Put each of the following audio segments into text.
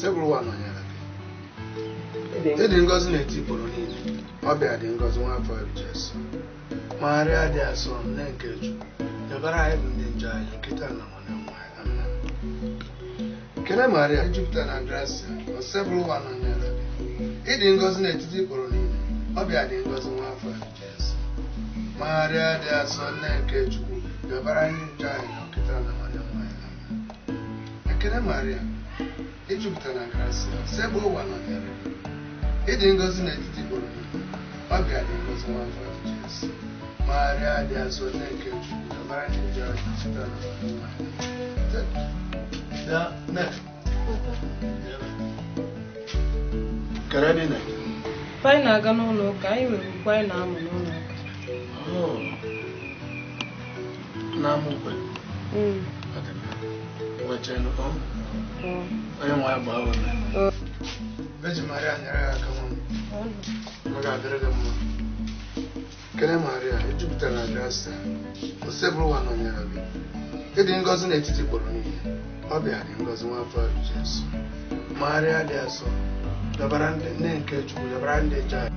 Osebụrụwa nọnyere gị. Ị dị ngọzi n'etiti ikporo niile, ọbịa dị ngọzi nwa afọ Jesu. Maria dị asọ, nne nke Chukwu, yọbara anyị bụ ndị njọ anyị kịta na mgbe ọnwụ anyị. Amen. Ekele Maria, jupụtara na grasia, Osebụrụwa nọnyere gị. Ị dị ngọzi n'etiti ikporo niile, ọbịa dị ngọzi nwa afọ Jesu. Maria dị asọ, nne nke Chukwu, yọbara anyị njọ anyị kịta na mgbe ọnwụ anyị. Amen. Ekele Maria, ijupụtara na grasia, Osebụrụwa nọnyere gị. Ị dị ngọzi n'etiti ikporo niile, ọbịa dị ngọzi nwa afọ Jesu. Maria dị asọ, nne nke Chukwu, yọbara anyị njọ anyị kịta na mgbe ọnwụ anyị. Bịa, nne. Kere ebe ị na-eje? Anyị na-aga n'ụlọ ụka, anyị nwere ukwe anyị na-amụ n'ụlọ ụka. Na-amụ ukwe? Ọ dị mma. Wechenụ, ọ? Onye nwe anyị gbaa ume. Virgin Maria nyere ya aka nwa m. Ọ ga-adịrị gị mma. Kene Maria, ijupụtara na grasia, Osebụrụwa nọnyere gị. Ị dị ngọzi n'etiti ikporo niile, ọbịa dị ngọzi nwa afọ Jesu. Maria dị asọ, yọbara ndị nne nke Chukwu, yọbara ndị njọ anyị.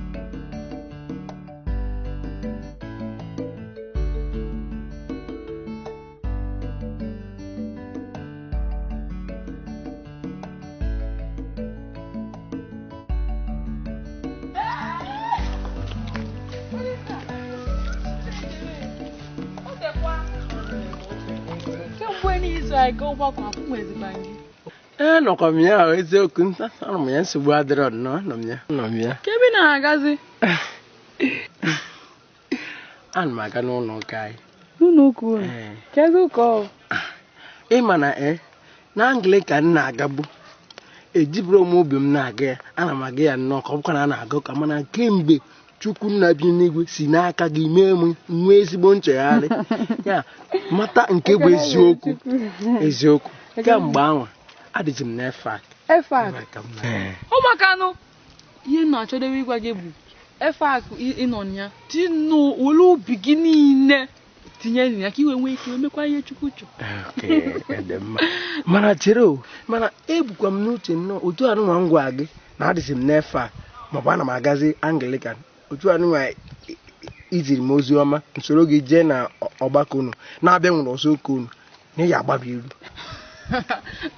Kemgbe n'izu anyị gaa ọgbakọ akwụnwezikwa gị. Ee, nọkwa m ya ahụ, eziokwu anọ m ya, nsogbu adịrọ nnọọ, anọ m ya, anọ m ya. Ka ebe ị na-agazi? Ana m aga n'ụlọ ụka anyị. N'ụlọ ụka unu? Ee. Kedu ụka ọ? Ị ma na na Anglican na-agagbu, ejiburu m obi m na-aga ya, ana m aga ya nnọọ ka ọ bụkwa na a na-aga ụka, mana kemgbe Chukwu nna bi n'igwe si n'aka gị mee m nwee ezigbo nchegharị, ya mata nke bụ eziokwu, eziokwu. Kemgbe ahụ adịzi m n'EFAC. EFAC? Ụmụaka nụ, ihe m na-achọdewe ịgwa gị bụ EFAC ịnọ na ya, tinụ were obi gị niile tinye na ya ka i wee nwee ike mekwa ihe Chukwu chọrọ. Mana chere o, mana ebukwa m n'uche nnọọ otu anụnwa m gwa gị na adịzi m n'EFAC maọbụ ana m agazi Anglican, otu anụnwa iziri m ozi ọma nsoro gị jee na ọgbakọ unu na-abịa nwere ọzọ ụka unu na ị ga-agbabi ilu.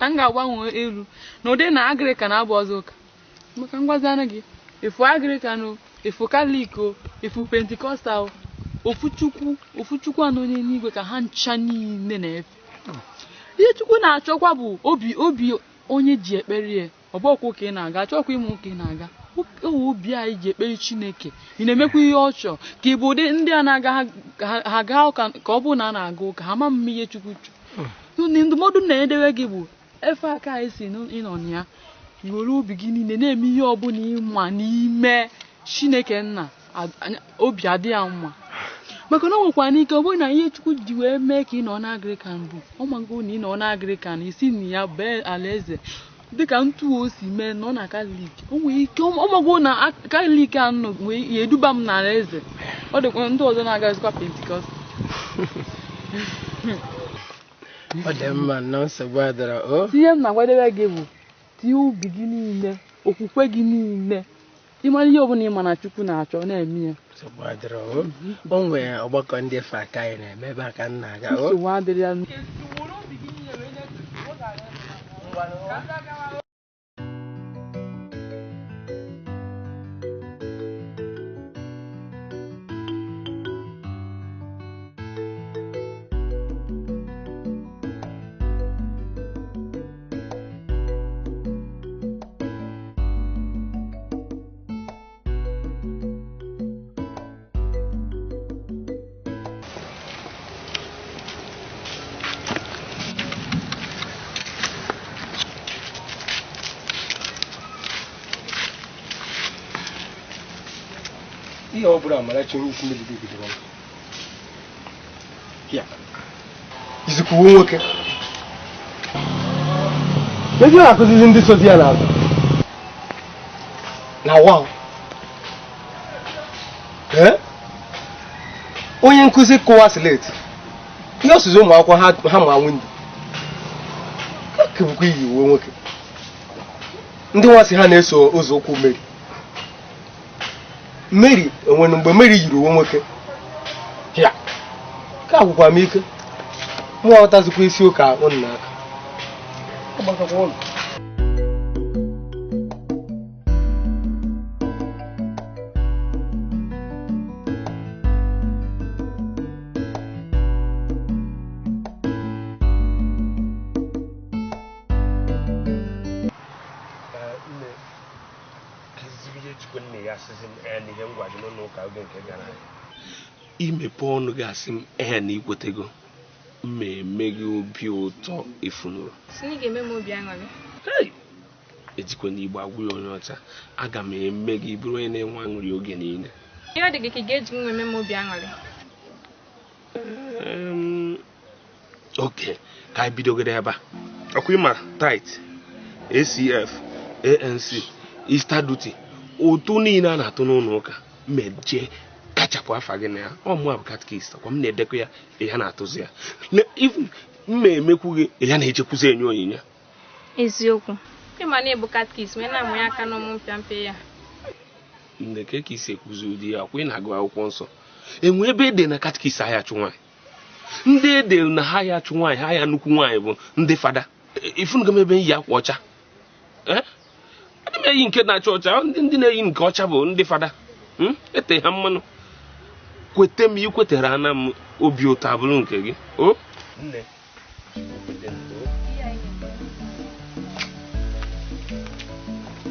Na m ga-agbanwe elu n'ụdị na Anglican abụ ọzọ ụka, maka ngwazi anụ gị efu Anglican o, efu Katọlik o, efu Pentikọstal o, ofu Chukwu, ofu Chukwu anọ onye n'igwe ka ha ncha niile na-efe. Ihe Chukwu na-achọkwa bụ obi obi onye ji ekpere ya, ọ bụ ọkwa ụka ị na-aga, achọkwa ịmụ ụka ị na-aga, obi anyị ji ekpere Chineke, ị na-emekwa ihe ọ chọrọ, ka ị bụ ụdị ndị a na-aga ha gaa ụka ka ọ bụrụ na a na-aga ụka ha ma mma ihe Chukwu chọrọ. Ndụmọdụ m na-edewe gị bụ efe aka anyị si ịnọ na ya, were obi gị niile na-eme ihe ọbụla ịma n'ime Chineke nna, obi adị ya mma, maka na o nwekwara n'ike ọ bụrụ na ihe Chukwu ji wee mee ka ị nọ n'Anglican bụ ọ mago na ị nọ n'Anglican isi na ya bee alaeze dịka ntu o si mee nọ na Katọlik, o nwere ike ọ mago na Katọlik a nọ wee ya eduba m n'alaeze, ọ dịkwa ndị ọzọ na-agazikwa Pentikọst. Ọ dị mma nnọọ, nsogbu adịrọ o. Ihe m na-agwadebe gị bụ tinye obi gị niile, okwukwe gị niile, ịmara ihe ọbụla ị ma na Chukwu na-achọ na-eme ya. Nsogbu adịrọ o. O nwere ọgbakọ ndị efe aka anyị na-eme ebe a ka m na-aga o. Nsogbu adịrị ya. Ihe ọ bụla Amarachi onye isi mebiri bidoro ya izukwuo nwoke ezi na-akụzizi ndị sozi ya n'azụ na wow. Onye nkụzi kụwa slate ihe ọsụzụ ụmụ akwụkwọ ha ma windo ka bụkwa iyi uwe nwoke. Ndị nwa sị ha na-eso ụzọ ụkwụ Mary. Mary onwere mgbe Mary yiri uwe nwoke ya ka agwụkwa m ike mụ aghọtazikwa isi ụka ụnụ n'aka. Ọ gbasakwa ụnụ. Imepe ọnụ gị asị m ee na ikwetego m eme gị obi ụtọ ifunuru. Ejikwa n'igbo agwụ ya onye ọcha, aga m eme gị bụrụ onye na-enwe aṅụrị oge niile. Oke ka anyị bidogoro ebe a. Ọkwa ịma tit ACF ANC Easter duty ụtụ niile a na-atụ n'ụlọ ụka mmeje kachapụ afa gị na ya. Ọ mụ bụ katkist kwa m na-edekọ ya ya na-atụzi ya mma emekwu gị ya na-echekwuzi enye onyinye. Eziokwu ịma na ịbụ katkist wee na-amụnye aka n'ụmụ mpịampịa ya. Nne ka isi ekwuzi ụdị ya kwa ị na-agụ akwụkwọ nsọ enwe ebe ede na katkist ahịa achụ nwaanyị. Ndị ede na ha ya achụ nwaanyị ha ya nnukwu nwaanyị bụ ndị fada. Ifunugo m ebe m yi akwa ọcha, adị m eyi nke na-acha ọcha. Ndị na-eyi nke ọcha bụ ndị fada. Ete ha mmanụ. Kwete m ikwetere ana m obi ụtọ abụrụ nke gị. O nne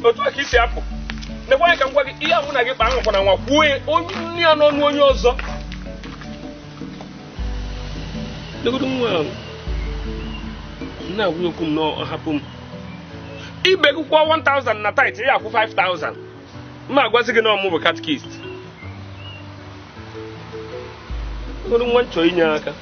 otu a ka isi apụ nekwa anyị ka m gwa gị ihe ahụ na gị kpa ahụkwa na nwa kwuo onye ya n'ọnụ onye ọzọ. Legodo nwa ahụ na-agwa okwu m na ọ hapụ m ibe gị kwụọ 1000 na tit ya akwụ 5000. M na-agwazi gị na ọmụ bụ katkist. Legodo nwa nchọ inye aka.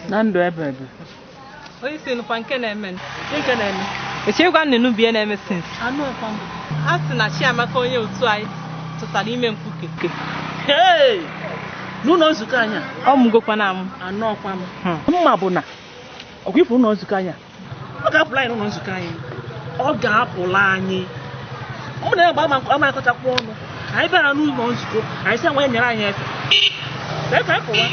Na ndụ ebe ebe. Onye isi nụkwa nke na-eme. Nke na-eme. Echekwa nnụnụ bie na-eme since. Anụ ọkwa mbụ. A sị na Chiamaka onye otu anyị tụtara ime mkpuke. Hey! N'ụlọ nzukọ anyị a. Ọ mụgokwa na amụ. Anụ ọkwa m. Mma bụ na ọkwa ifuru ụlọ nzukọ anyị a. Ọ ga-apụla anyị n'ụlọ nzukọ anyị. Ọ ga-apụla anyị. Mụ na ya gba ama akọchakwa ọnụ. Anyị bịara n'ụlọ nzukọ, anyị sị nwa nyere anyị efe. Ka anyị pụwa.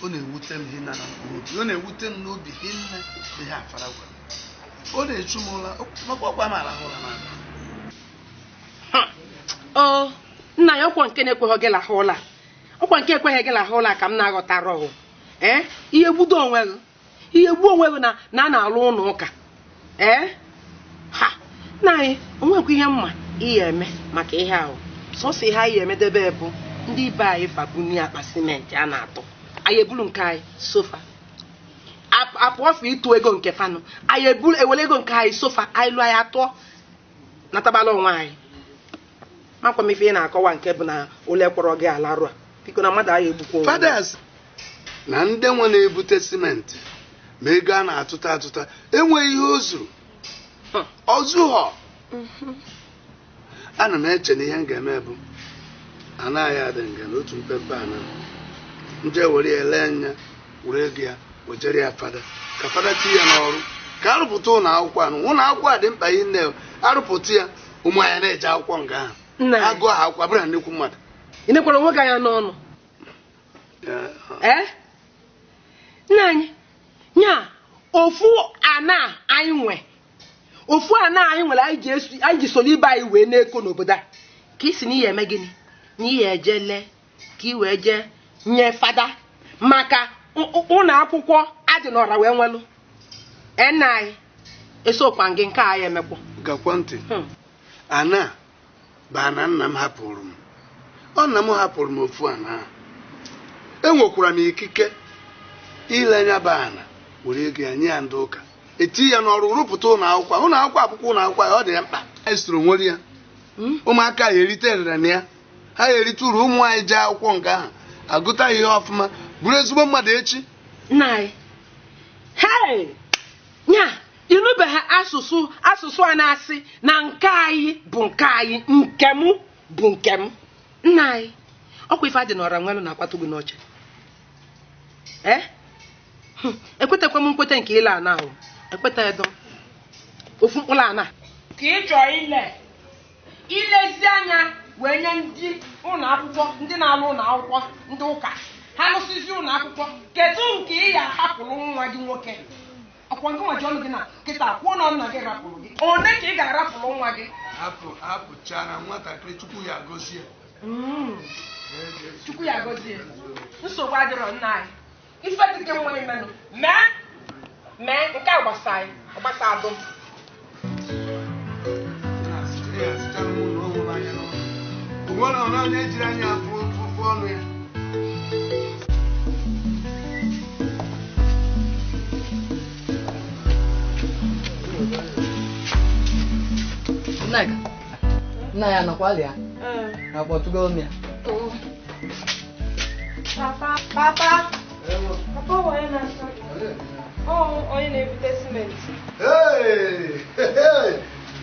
Ọ na-ewute m hinna na mkpụrụ obi, ọ na-ewute m n'obi hinne ihe afara gwara. Ọ na-echu m ụra, makwa ọkwa m arahụ ụra n'abalị. O nna ya ọkwa nke na-ekweghị gị lahụ ụla, ọkwa nke ekweghị gị lahụ ụla ka m na-aghọtara ọhụ. Ee, ihe gbudo onwe gị, ihe gbuo onwe gị na a na-alụ ụlọ ụka. Ee, ha nna anyị onwekwa ihe mma ihe eme maka ihe ahụ. Sọsọ ihe anyị emedebe bụ ndị ibe anyị fabuni akpa simenti a na-atụ. Anyị ebulu nke anyị sofa apụ ọfụ ịtụ ego nke fanụ, anyị ebulu ewere ego nke anyị sofa anyị lụọ anyị atụọ natabala onwe anyị. Makwa m ife ị na-akọwa nke bụ na ụlọ ekpọrọ gị ala rụa biko na mmadụ anyị egbukwa onwe. Fathers na ndị nwe na-ebute simenti Ma ego a na-atụta atụta enweghị ihe o zuru. Ọzụghọ. Ana m eche na ihe m ga-eme bụ anaghị adị nga n'otu mpempe ana nje were ya lee anya were ego ya wejere ya fada ka fada tinye ya n'ọrụ ka arụpụta ụlọ akwụkwọ anụ ụlọ akwụkwọ a dị mkpa ihe nne arụpụta ya ụmụ anyị na-eje akwụkwọ nga ahụ agụọ ha akwụkwọ abụrụ na nnukwu mmadụ. Ị nekwara onwe gị anya n'ọnụ? Ee, nna anyị nya ofu ana anyị nwe ofu ana anyị nwere anyị ji soro ibe anyị wee na-eko n'obodo a ka ị si na ihe eme gịnị na ihe eje lee ka ị wee jee nye fada maka ụlọ akwụkwọ adị n'ọra wee nwelụ. Nna anyị esokwa gị nke anyị emekwa. Gakwa ntị. Ana bụ ana nna m hapụrụ m. Ọ nna m hapụrụ m ofu ana. Enwekwara m ikike ile anya bụ ana were ego ya nye ya ndị ụka eti ya n'ọrụ rụpụta ụlọ akwụkwọ. Ụlọ akwụkwọ akwụkwọ ụlọ akwụkwọ ya ọ dị ya mkpa. Anyị soro nwere ya. Ụmụaka ya erite erere na ya ha ya erite uru ụmụ anyị jee akwụkwọ nke ahụ agụta ihe ọfụma bụrụ ezigbo mmadụ echi. Nna anyị hei nya ịnụbeghị asụsụ a na-asị na nke anyị bụ nke anyị nke m bụ nke m. Nna anyị ọkwa ife adị n'ọra nwelụ na-akwatụ gị n'oche. Ee, ekwetekwa m nkweta nke ile ana ahụ ekweta edo ofu mkpụrụ ana ka ị chọọ ile ilezi anya wee nye ndị ụlọ akwụkwọ ndị na-alụ ụlọ akwụkwọ ndị ụka ha lụsịzi ụlọ akwụkwọ kedu nke ị ya ahapụrụ nwa gị nwoke? Ọkwa nke nwa ji ọnụ gị na kịta kwuo na nna gị rapụrụ gị one ka ị ga-arapụrụ nwa gị? Hapụchara nwatakịrị Chukwu ya gọzie. Chukwu ya gọzie. Nsogbu adịrọ nna anyị. Ife dị gị nwa imenụ mee mee nke a gbasa anyị ọgbasa adụm. Nneka, nna ya nọkwala ya akpọtụgo m ya. Papa, papa, papa onye na-asa ọ onye na-ebute simenti.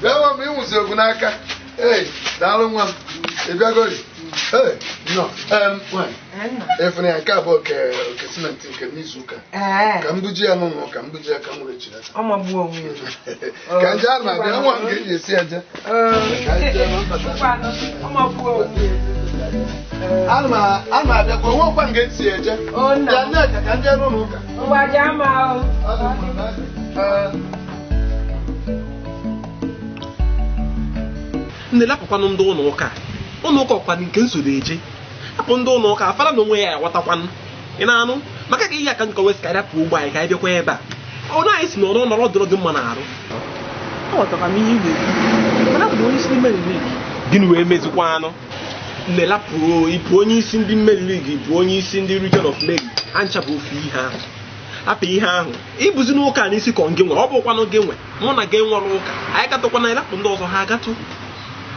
Bịa nwa m ịnwụzi ogwu n'aka. Ee, daalụ nwa m. Ị bịagori? Ee, nọ. Nwaanyị, efere ya nke abụọ oke simenti nke n'izu ụka. Ka m buji ya n'ụlọ ka m buji ya ka m were chilata. Ọ magbuo onwe ya. Ka nje a na-abịa nwa m ga-eji esi aja. Ọ magbuo onwe ya. Ana m abịakwa onwe ọkwa m ga-esi eje. Bịa Nneka ka nje n'ụlọ ụka. Ngwa jee ma o. Nne lapụkwanụ ndị ụlọ ụka ụlọ ụka ọkwanụ nke nsoro eje hapụ ndị ụlọ ụka afara na onwe ya aghọtakwanụ ị na-anụ maka ka ihe aka nkọ wesị ka rapụ ụgbọ anyị ka anyị bịakwa ebe a ọ na anyị si n'ọrụ nọrọ dọrọ gị mma n'arụ. Aghọtara m ihe ị na-ekwu mana abụ onye isi ndị Mary League. Gịnị wee mezikwa anụ? Nne lapụ ịbụ onye isi ndị Mary League bụ onye isi ndị Region of Mary ha ncha bụ ofu ihe ahụ. Hapụ ihe ahụ ịbụzi n'ụka n'isi kọ gị nwe ọ bụkwanụ gị nwe mụ na gị nwere ụka anyị gatụkwana ịlapụ ndị ọzọ ha agatụ.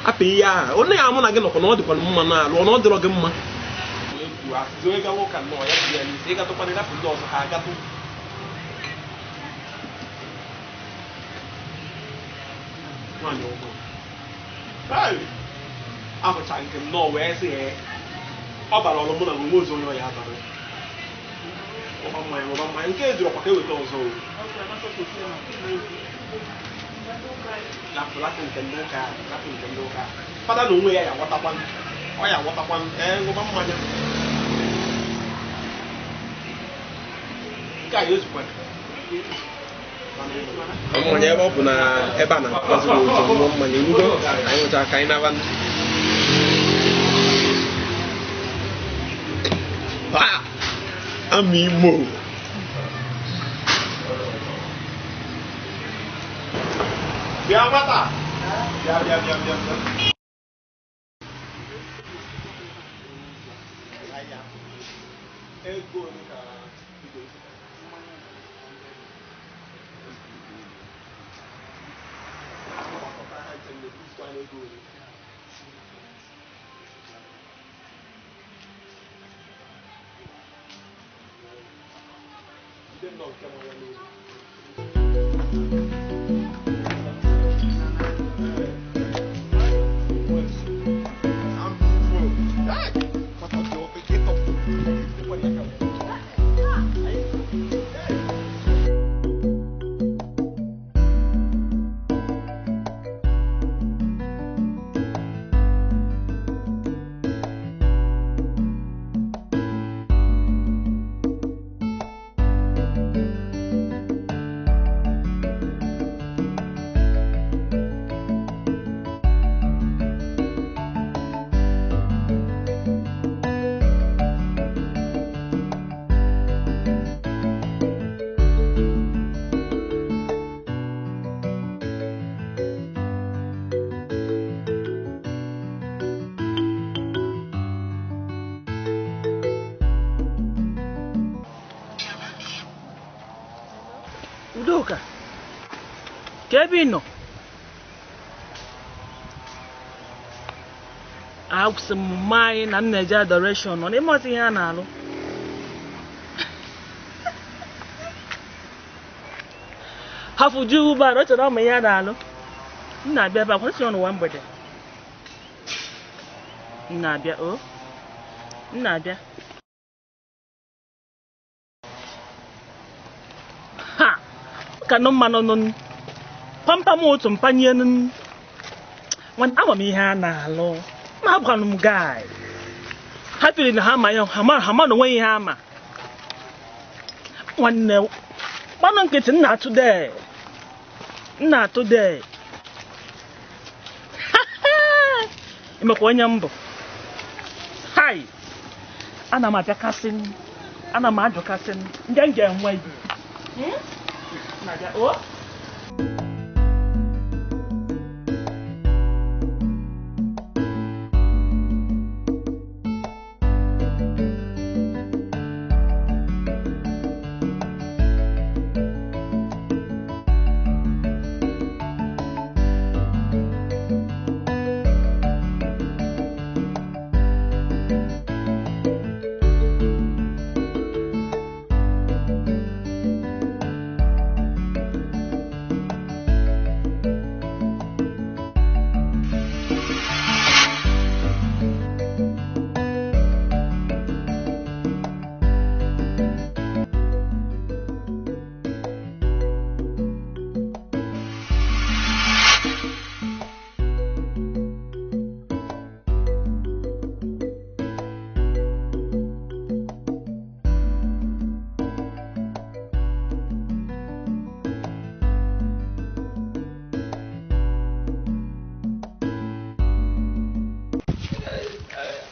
Hapụ ihe ahụ onye ya mụ na gị nọkwa na ọ dịkwana mma n'alụ ọ na ọ dịrọ gị mma. Ahụcha nke m nọọ wee sị ọ bara ọrụ mụ na onwe ozi onye ọya abara ụba mmanya ụba mmanya nke ejiri ọkwa ka eweta ọzọ lapụ nke ndị ụka lapụ nke ndị ụka fada na onwe ya ya aghọtakwanụ ọ ya aghọtakwanụ ee ṅụba mmanya nke a ya ezukwana mmanya ebe ọ bụ na ebe a na-akpọzi m ụjọ ṅụọ mmanya enugo anyị nwụcha ka anyị naba. Ama Imo bịa nwata bịa bịa bịa bịa bịa. nọ nke mara n'elu. Udoka, ka ebe ị nọ? Akwụsị m mma anyị na m na-eje adoration nọ n'ime ọtụ ihe a na-alụ. Hafụ ju ụgbọala, ọ chọrọ ọma ihe a na-alụ. M na-abịa ebe a, kwụsị n'ụwa mgbede. M na-abịa, o? M na-abịa. Ha! Ka nọ mma nọ nọ pampam otu mpanye nụ. Nwanne, ama m ihe a na-alụ. Ma abụkwanụ m guy. Ha fili na ha ma ya, ha ma na onwe ihe ha ma. Nwanne, gbanụ nkịtị, m na-atụ dee. M na-atụ dee. Emekwa onye mbụ. Hai! Ana m abịakasị, ana m ajụkasị, ndị m ga-enwe ibu. Na-abịa, o?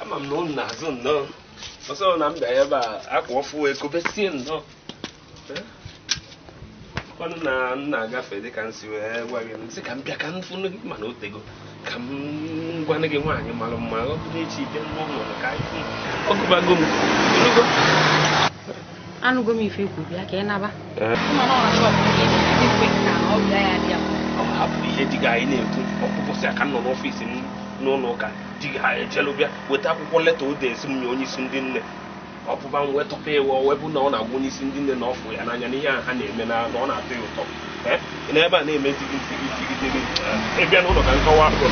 Ama m na ụnụ na-azụ nnọọ. Ọsọ na m bịa ebe a akwa ọfụ ekobesie nnọọ. Ọnụ na m na-agafe dịka m si wee gwa gị sị ka m bịa ka m fụ gị mana o tego ka m gwanụ gị nwaanyị mara mma ọ bụrụ echi bịa n'ụlọ ka anyị fụ ọgụbago m. Ịnụgo? Anụgo m ife ikwu bịa ka ị naba. Ọ hapụ ihe dị gị anyị na-ekwu ọkpụkpọsị aka m nọ n'ọfịs m n'ụlọ ụka di gị ha ejelu bịa weta akwụkwọ leta o desi m nye onye isi ndị nne ọpụba m wee tọpa ewe wee bụ na ọ na-agwa onye isi ndị nne na ọfụ ya n'anya n'ihe ahụ ha na-eme na ọ na-atọ ya ụtọ. Ị na ebe a na-eme di gị di gị di gị di gị ị bịa n'ụlọ ka nkọwa akụ.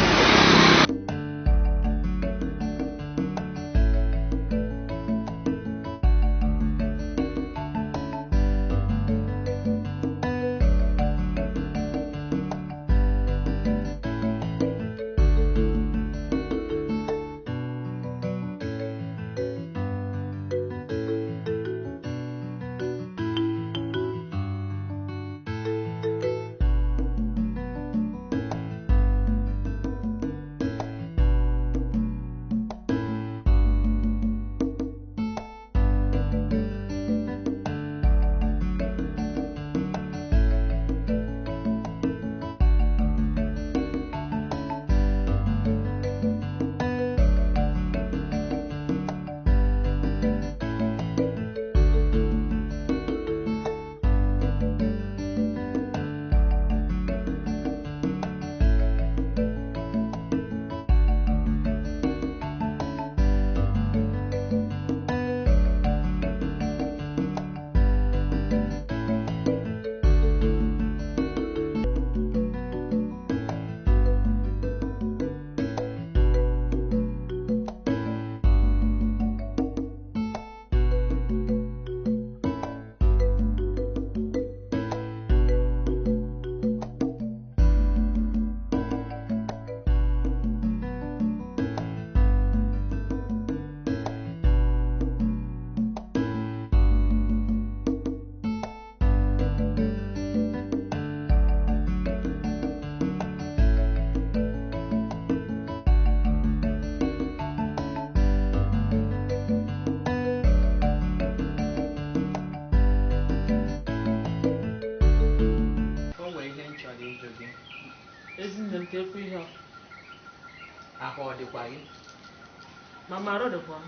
Mama arụ dịkwa m.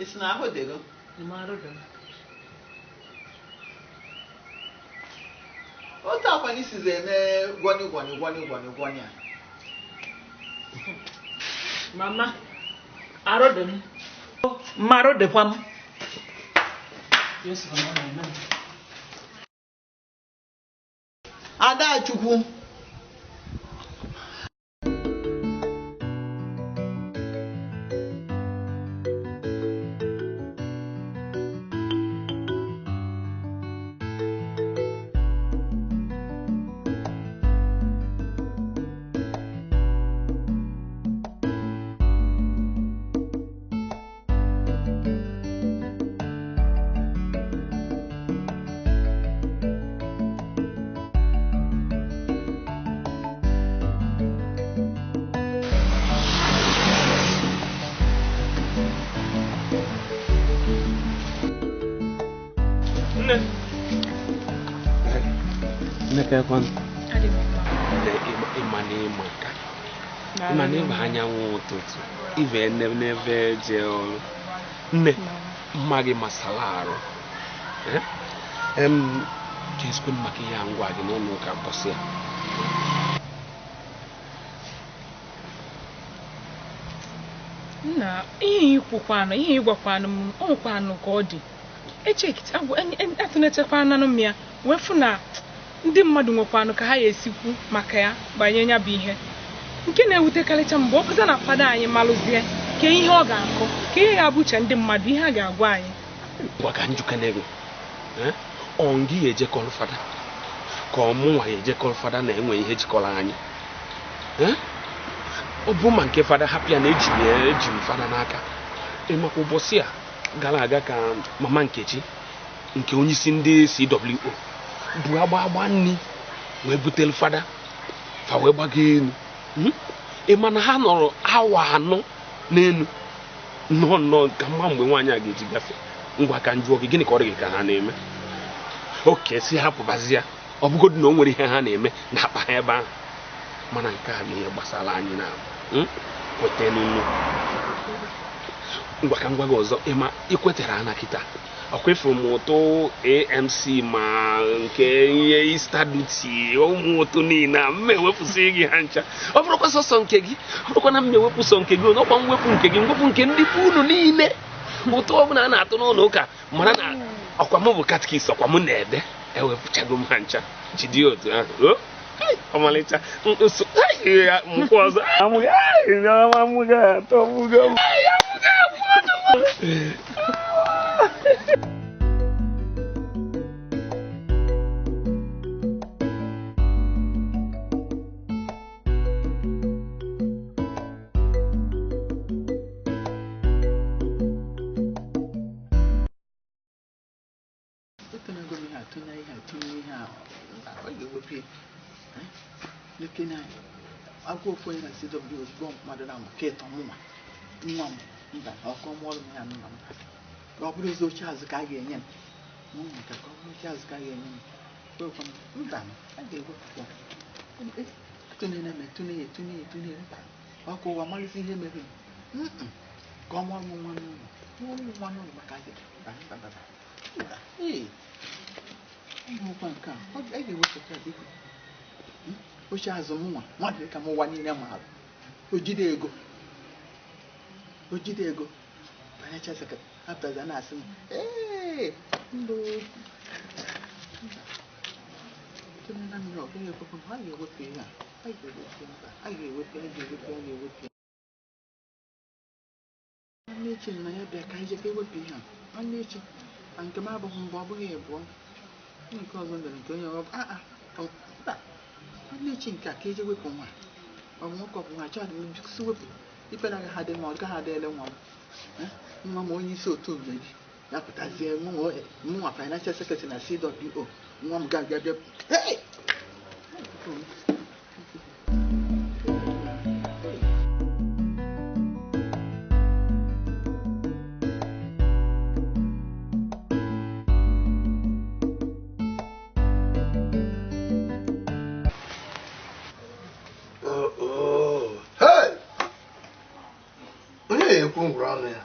Ị sị na ahụ dị gị? Mama arụ dị m. Otu akwa na isizi eme gwọnị gwọnị gwọnị gwọnị gwọnị a. Mama arụ dị m. Mma arụ dịkwa m. Adachukwu. Ịma na ịba anyanwụ ụtụtụ ibe n'ebe jee ọrụ nne mma gị masala arụ ka esikwe maka ihe a ngwa gị n'ụlọ ụka mbọsị ya. Nna ihe ikwukwanụ ihe ịgwakwanụ m ọ nwekwanụ ka ọ dị atụnechekwananụ m ya wee fụ na ndị mmadụ nwekwanụ ka ha ya esikwu maka ya banye ya bụ ihe nke na-ewutekarịcha mgbe ọ pụta na fada anyị malụzie ka ihe ọ ga-akọ ka ihe ga-abụ uche ndị mmadụ ihe a ga-agwa anyị. Gwa ka njukene gị ọ gị ejekọrọ fada ka ọ mụnwa ya ejekọrọ fada na-enwe ihe jikọrọ anyị. Ọ bụ ma nke fada hapụ ya na eji m fada n'aka. Ịmakwa ụbọchị a gara aga ka mama Nkechi nke onyeisi ndị CWO bụ agba agba nni wee butere fada fa wee gbago elu. Ị ma na ha nọrọ awa anọ n'elu nnọọ nnọọ ka mma mgbe nwaanyị a ga-eji gafee. Ngwa ka njụọ gị gịnị ka ọ dị gị ka ha na-eme? Oke si hapụbazi ya ọ bụgodị na o nwere ihe ha na-eme na akpa ha ebe ahụ, mana nke a bụ ihe gbasara anyị na kweta n'unu. Ngwa ka ngwa gị ọzọ, ịma ikwetara na kịta ọkwa ifuru m ụtụ AMC ma nke ihe Easter duty ụmụ ụtụ niile a mma ewepụsị gị ha ncha. Ọ bụrụkwa sọsọ nke gị, ọ bụrụkwa na mma ewepụ sọ nke gị, ọkwa mwepụ nke gị, mwepụ nke ndị bụ unu niile. Ụtụ ọbụla a na-atụ n'ụlọ ụka mara na ọkwa m bụ katikist, ọkwa m na-ede, ewepụchago m ha ncha. Jide otu ahụ ọmalịcha nkwụ ọzọ. Agwa ofu onye na CW ozugbo mmadụ na nke ịtọ mụnwa nwa m mba ọkọ mụọrụ m ya nna m ka ọ bụrụ ezi oche azụ ka a ga-enye m ka ọ bụrụ oche azụ ka a ga-enye m kwekwa m mba a ga-ewepụkwa tụnene m etune ya etune ya etune ya mba ọkụ ụwa malụzi ihe mere m ka ọ mụọ m nwa n'ụlọ mụọ m nwa n'ụlọ maka gị mba mba mba mba ee ụmụkwa nke a a ga-ewepụta biko oche azụ m nwa mmadụ ka m ụwa niile maara o jide ego financial secretary apụtazi na-asị m ee ndụ tụnyere mmiri ọ gaghị ekwekwe m a ga-ewepụ ihe a a ga-ewepụ mba a ga-ewepụ a ga-ewepụ a ga-ewepụ nwanne echi na ya bịa ka anyị jee ka ewepụ ihe a nwanne echi na nke m abụghị mbụ ọ bụghị ịbụọ nke ọzọ mere nke onye ọ a mba nwanne echi nke a ka eje wepụ nwa ọ bụ nwoke ọ bụ nwa chọọ si wepụ ife na agaghị adị mma ọ gaghị adịele nwa m nwa m onye isi otu mgbe ya pụtazie mụnwa financial secretary na CWO nwa m ga-abịa bịa hey! ekwu ngwụrụ ọnụ ya.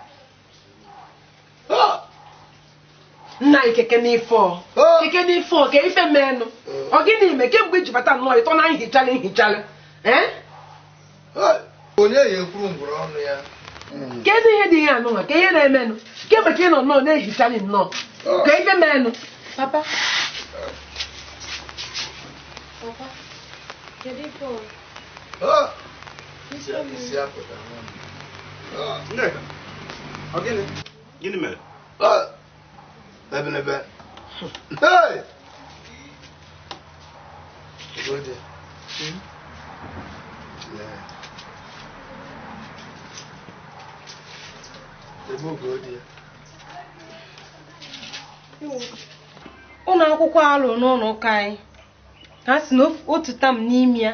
Nna ikeke n'ifo. Keke n'ifo ka ife menụ. Ọ gịnị ime kemgbe iji bata nnọọ ịtọ na nhichalị nhichalị? Onye ya ekwuru ngwụrụ ọnụ ya. Kedu ihe dị ihe anụnwa ka ihe na-emenụ? Kemgbe ka ị nọ nnọọ na-ehichalị nnọọ. Ka ife menụ. Papa. Papa. Kedu ife o? Nneka, ọ gịnị? Gịnị mere? Ebe. Hey! Good. Yeah. Ụlọ akwụkwọ alụ n'ụlọ ụka anyị ha si na otu tam n'ime ya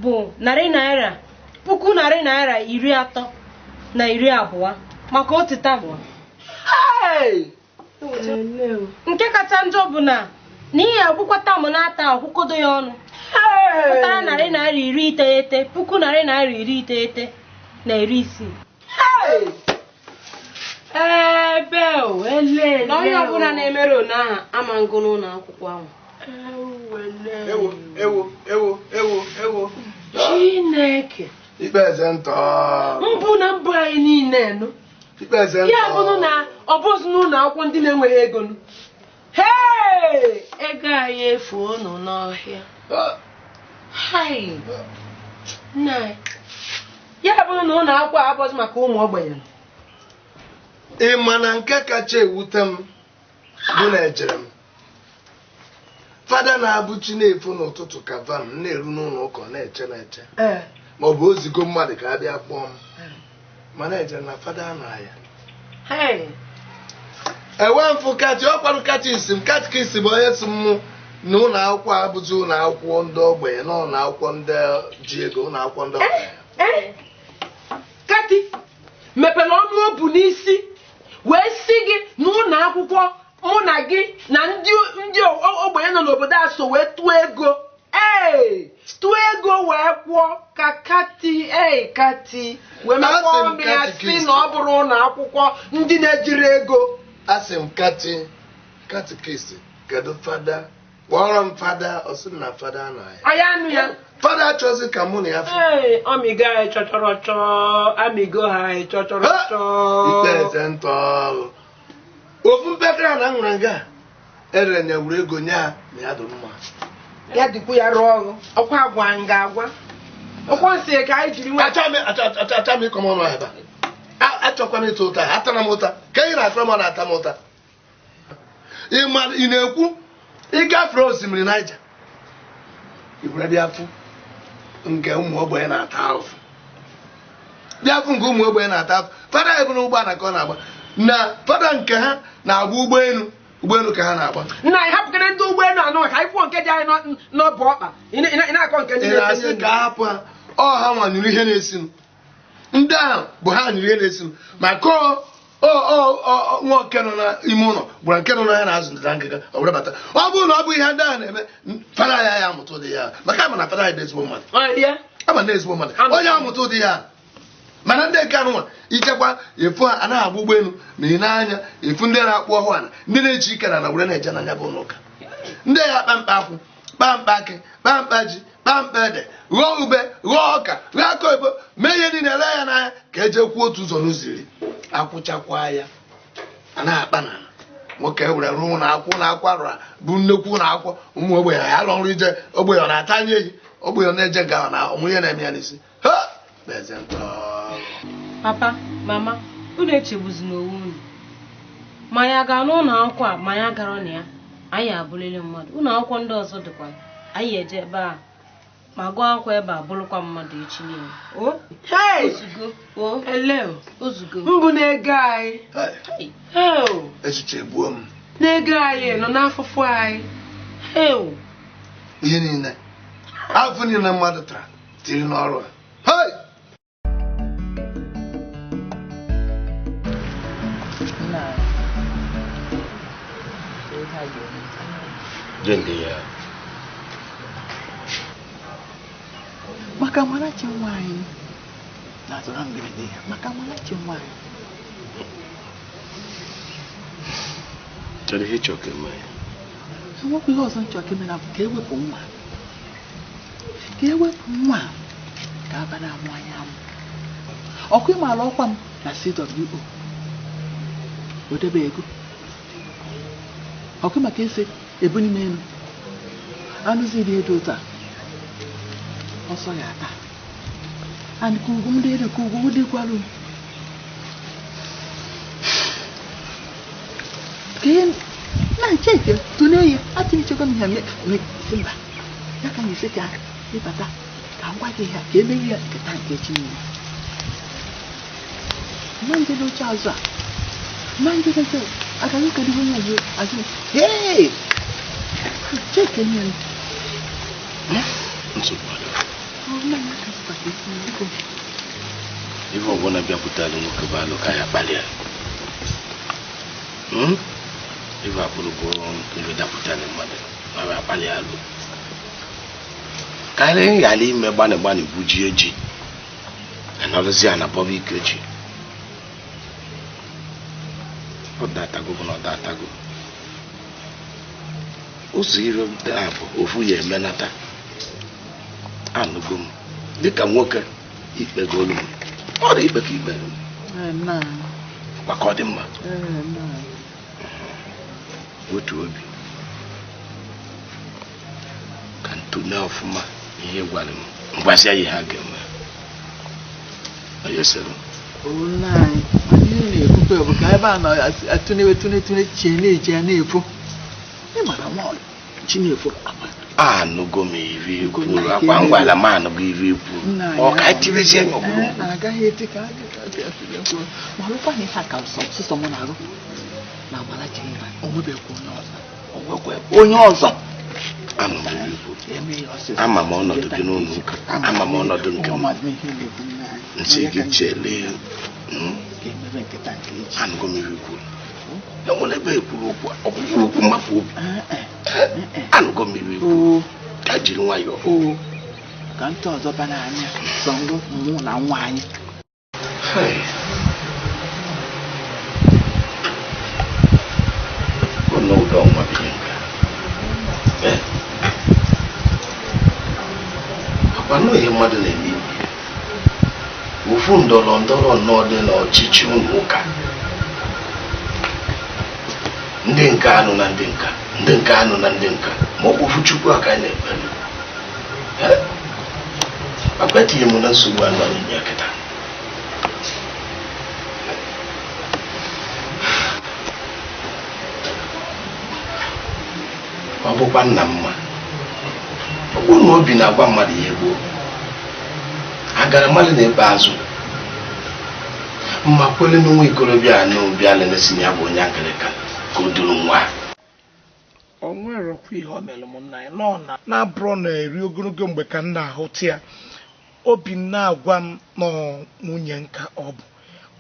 bụ ₦320,000 maka otu tam. Nke kacha njọ bụ na n'ihi akwụkwọ tam na-ata akwụkwọdo ya ọnụ pụtara ₦900 ₦960,000. Ebe o ele na onye ọbụla na-emere one ahụ ama ngụ n'ụlọ akwụkwọ ahụ. Ewo ewo ewo ewo ewo. Chineke. Ikpe eze ntọ. Mbụ na mbụ anyị niile nụ. Ikpe eze ntọ. Ya bụrụ na ọ bụzi n'ụlọ akwụkwọ ndị na-enweghị ego nụ. Hey! Ego anyị efuo nụ n'ọhịa. Hai! Nna ya bụrụ na ụlọ akwụkwọ abụghị maka ụmụ ogbenye. Ị ma na nke kacha ewute m bụ na ejere m fada na-abụ chi na-efu n'ụtụtụ ka van na-eru n'ụlọ ụka na-eche na-eche ma ọ bụ ozigo mmadụ ka a bịa kpọọ m mana ejere na fada na ya enwe mfụ kachi ọkwarụ katikisi m katikisi bụ onye si mụ na ụlọ akwụkwọ abụzi ụlọ akwụkwọ ndị ogbenye na ụlọ akwụkwọ ndị ji ego ụlọ akwụkwọ ndị ogbenye. Kati mepere ọnụ obu n'isi wee sị gị na ụlọ akwụkwọ mụ na gị na ndị ogbenye nọ n'obodo a so wee tụọ ego tụọ ego wee kwụọ ka kati kati wee mekwa ọnụ ya sị na ọ bụrụ ụlọ akwụkwọ ndị na-ejiri ego. Asị m kati katikisi kedu fada kpọrọ m fada ọ sị na fada na ya. Anyị anụ ya. Fada achọzi ka mụ na ya fụ. Ọmịgo anyị chọchọrọ chọọ amịgo ha anyị chọchọrọ chọọ. Ikpe eze ntọ ọrụ. Ofu mpekere na nwere nga ere nyewuru ego nye ha na ya dị mma. Ya dịkwu ya rụọ ọrụ ọkwa agwa nga agwa. Ọkwa nsị ka anyị jiri nwe. Acha m ịkọ m ọnụ ebe a. Achọkwa m ịta ụta atara m ụta ka ị na-atara m ọ na-ata m ụta. Ị na-ekwu ịgafere osimiri Naija ibere bịa fụ nke ụmụ ogbenye na-ata ahụhụ bịa fụ nke ụmụ ogbenye na-ata ahụhụ fada eburu ụgbọala ka ọ na-agba na fada nke ha na-agba ụgbọelu ụgbọelu ka ha na-agba. Nna anyị hapụkere ndị ụgbọelu anọ ka anyị kwuo nke dị anyị n'ọbụ ọkpa ị na-akọ nke ndị na-asị ka hapụ ha ọ ha nwanyere ihe na-esinụ ndị ahụ bụ ha nyere ihe na-esinụ ma kọọ nwa nke nọ n'ime ụlọ gwara nke nọ n'ahịa na-azụ ndịda ngịga ọ were bata ọ bụrụ na ọ bụ ihe ndị ahụ na-eme fada ya ya amụta ụdị ya maka ama na fada ya bụ ezigbo mmadụ ama na ezigbo mmadụ onye amụta ụdị ya mana ndị nke anụnwa ichekwa efu ha anaghị agba ụgbọelu ma ị na-anya efu ndị na-akpụ ọhụụ ana ndị na-eji ike na ana were na-eje n'anya bụ ụlọ ụka ndị ya akpa mkpa akwụ kpaa mkpa akị kpaa mkpa ji kpaa mkpa ede ghọọ ube ghọọ ọka ghọọ aka oyibo mee ihe niile ele ya n'anya ka eje kwuo otu ụzọ n'ụzọ iri akwụchakwa ya anaghị akpa n'ala nwoke were rụọ ụlọ akwụ ụlọ akwụ arụrụ bụ nnekwu ụlọ akwụkwọ ụmụ ogbenye ya lụ ọrụ ije ogbenye ọ na-ata anya eji ogbenye ọ na-eje nga na ọmụ ihe na-eme ya n'isi. Papa, mama, unu echegbuzina onwe unu ma ya gaa n'ụlọ akwụkwọ a ma ya gara na ya anyị abụrịrị mmadụ. Ụlọ akwụkwọ ndị ọzọ dịkwa anyị eje ebe a ma gụọ akwụkwọ ebe a bụrụkwa mmadụ echi niile. Ozugo mbụ na-ego anyị echiche gbuo m na-ego anyị nọ n'afụfụ anyị ihe niile afọ niile mmadụ tara tiri n'ọrụ a. Maka Amarachi nwa anyị na azụ ha mberede ya maka Amarachi nwaanyị. Kedu ihe ị chọrọ ka eme ya? Enwekwa ihe ọzọ m chọrọ ka eme na bụ ka ewepụ nwa. Ka ewepụ nwa ka aba na-amụ anya amụ. Ọkwa ịmaala ọkwa m na CWO. O debe ego. Ọkwa maka ese ebuni m elu. Anụzi dị edo taa. Ọsọ ya ata. And ka ugwu m dị elu ka ugwu m dịkwarụ m. Ka ihe na ncheke tụlee ya atụnyechekwa m ihe si mba ya ka m esi ka ịbata ka m gwa gị ya ka emeghe ya nketa nke echi niile. Ma nje n'oche azụ a ma nje n'oche agaghị kedu onye ọzọ azụ hee cheke nye m. Nsogbu adịghị. Ọ nna ya ka sịkwa ka esi biko. Ife ọbụla bịakwutere nwoke bụ alụ ka ya kpalịa. Ife abụrụgo ife dapụtara mmadụ ma ya kpalịa alụ. Ka anyị ghara ime gbanị gbanị gwujie ji anọrụzi ana bọba ike ji. Ọ datago bụ na ọ datago. Ụzọ ire bụ ofu ya emenata. Anụgo m dịka nwoke ikpegolu m. Ọ dị ikpe ka ikpe m. Maka ọ dị mma. Otu obi ka ntụle ọfụma ihe gwara m mgbasịa ya ha ga-eme. Onye sịrị nna anyị ihe na-ekwukwe bụ ka ebe a nọ atụnewe tụne tụne chie na-eji ya na-efo. Ị mara nwa chi na-efo. Anụgo m iri kwuru akwa ngwala m anụgo iri kwuru ọ ka tibezie ya ọbụrụ mkpu. Agaghị eti ka ma ọlụkwa na ihe a ka sọsọ mụ na-arụ na Amarachi nwa o nwebekwa onye ọzọ. Onye ọzọ. Ama m ọnọdụ gị n'ụlọ ụka, ama m ọnọdụ nke m. Nsị gị chelee. Anụgo m iri kwuru. Enwere ebe ekwuru okwu ọ bụrụ okwu mmapụ obi. Anụgo m iri kwuru. Ka jiri nwayọọ. Ka ntị ọzọ bara anya sọ ngụ mụ na nwa anyị. Ụlọ ụdọ nwa bụ ihe nke a. Akwa nụ ihe mmadụ na-eme ibe. Ofu ndọrọ ndọrọ nnọọ dị n'ọchịchị ụlọ ụka. Ndị nke anụ na ndị nka, ndị nke anụ na ndị nka, ma ọ bụ ofu Chukwu aka anyị na-ekpere. Akwa etinye m na nsogbu anụ anyị nye kịta. Ọ bụkwa nna mma. Ọ bụrụ na obi na-agwa mmadụ ihe gboo, agara mmadụ na-ekpe azụ. Mma kwele n'nwa ikorobịa anụ bịa lelesi ya bụ onye Anglịkan ka o duru nwa. O nwerọkwa ihe o mere m nna ya nọ na na-abụrụ na-eri ogologo mgbe ka m na-ahụta ya. Obi na-agwa m nọ nwunye nka ọ bụ.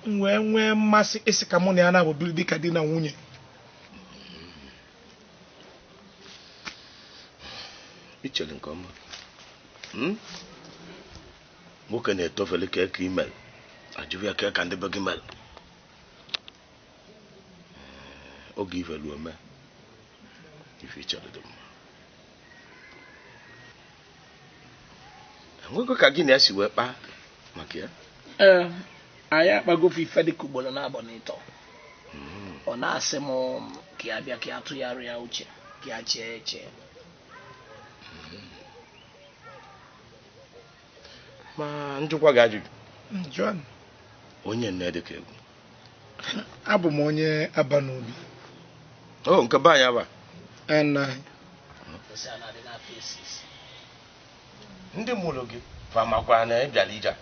M wee nwee mmasị ịsị ka mụ na ya na-abụbiri dịka di na nwunye. I chere nke ọma. Nwoke na-etofele ka eke imel ajụrụ ya ka ka ndị be gị mere. Oge ivelu ome ife ichere dị mma. Enwego ka gị na ya si wee kpaa maka ya? Ee, anyị akpagofe ife dịka ugboro na-abọ n'ịtọ. Ọ na-asị m ka ya bịa ka ya tụgharịa uche ka ya chee eche. Ma njụkwa gị ajụjụ. John. Onye nne dị ka egwu. Abụ m onye Aba n'obi. O nke be anyị aba. Nna. Ndị mụrụ gị fa makwa na ị bịara ije a?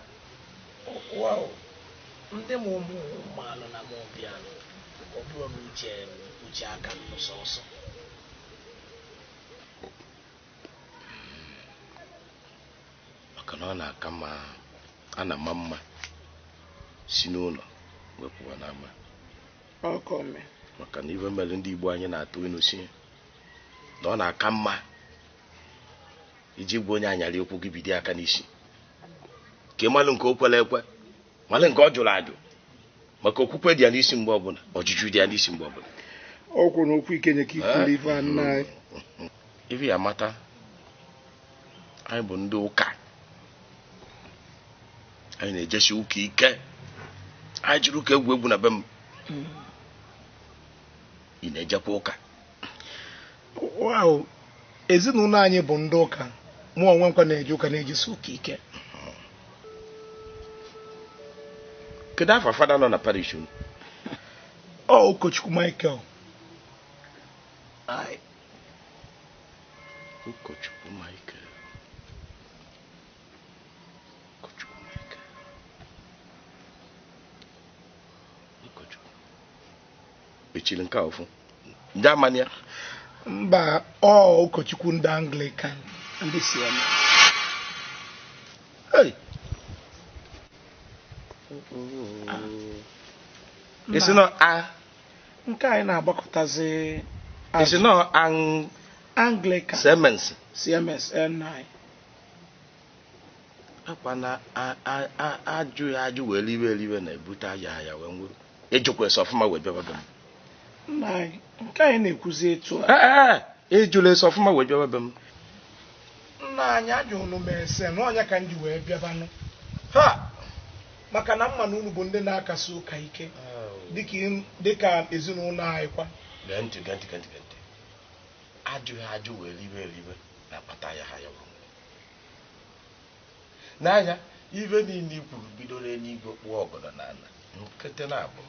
Wow. Ndị mụ mụ maalụ na mụ bịalụ. Ọ bụrụ na uche uche aka m sọsọ. Maka na ọ na-aka mma a na-ama mma si n'ụlọ wepụwa n'ama. Ọkọ me. Maka na ife mere ndị Igbo anyị na-atụ ilu si na ọ na-aka mma iji gwa onye anyarị okwu gị bido aka n'isi ka ị malụ nke o kwere ekwe Mana nke ọ jụrụ ajụ maka okwukwe dị ya n'isi mgbe ọbụla, ọjụjụ dị ya n'isi mgbe ọbụla. Ọ kwuru okwu ikenye ka ikwuru ife a nna anyị. Ife ya mata, anyị bụ ndị ụka. Anyị na-ejesi ụka ike. Anyị jiri ụka egwu egwu na be m. Ị na-ejekwa ụka? Wow, ezinụlọ anyị bụ ndị ụka. Mụ onwe nkwa na-eje ụka na-ejesi ụka ike. Kedu afọ fada nọ na parish unu? Ọ ụkọchukwu Michael. Ụkọchukwu Michael. Ụkọchukwu Michael. Ụkọchukwu. Echiri nke a ofu. Ndị amani ya? Mba, ọ ụkọchukwu ndị Anglican, ndị CMS. Hey! Isi nọ a. Nke anyị na-agbakọtazi. Isi nọ ang Anglican. CMS. CMS N9. Akwa na ajụ ya ajụ wee liwe eliwe na-ebute aya ya wee nwere. Ejikwa ese ọfụma wee bịaba be m. Nna anyị, nke anyị na-ekwuzi etu a. Ee, ejula ese ọfụma wee bịaba be m. Nna anyị ajụrụ m ese na ọnya ka m ji wee bịabanụ. Ha! Maka na mma na unu bụ ndị na-akasi ụka ike dịka ezinụlọ anyị kwa. Gee ntị, gee ntị, gee ntị, gee ntị. Ajụghị ajụ wee liwe eliwe na-akpata ya ha ya wee nwere. N'anya, ife niile i kwuru bidoro eluigwe kpụọ ọgọdọ n'ala nkịtị na-abụ.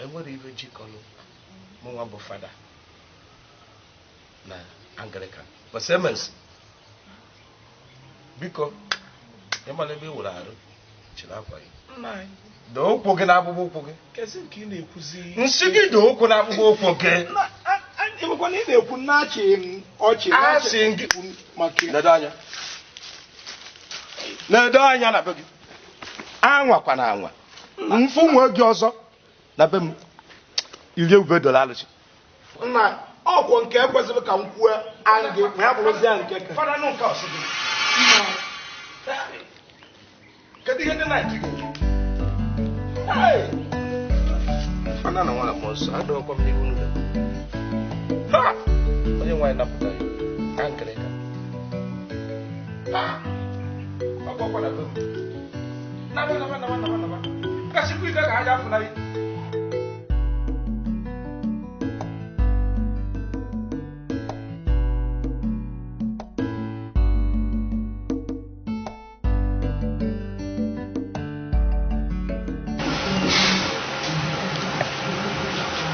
Enwere ife jikọrọ mụnwa bụ fada na Anglican. But Siemens, biko, ịmara ebe ị wụrụ arụ, chịrị akwa gị. Doo ụkwụ gị n'akpụkpọ ụkwụ gị. Nsị gị doo ụkwụ n'akpụkpọ ụkwụ gị. Ịmakwa na ị na-ekwu na-achị m ọchị. Asị gị nedo anya. Nedo anya na be gị. Anwakwa na anwa. Mfụ nwe gị ọzọ na be m. Iri ube dọla alụsị. Nna, ọkwọ nke ekwesịrị ka m kwuo angị ma ya bụrụzie nke ka. Fada nụ nke ọsị gị. Kedu ihe ndị na-eti gị? Fada na nwa na mmụọ nsọ, adọghịkwa m n'ihu n'ụlọ. Ha! Onye nwaanyị napụta ya. Anglican. Ha! Ọgbọkwa na be m. Naba, naba, naba, naba, naba. Kasịkwa ike ka ha ji afụnarị.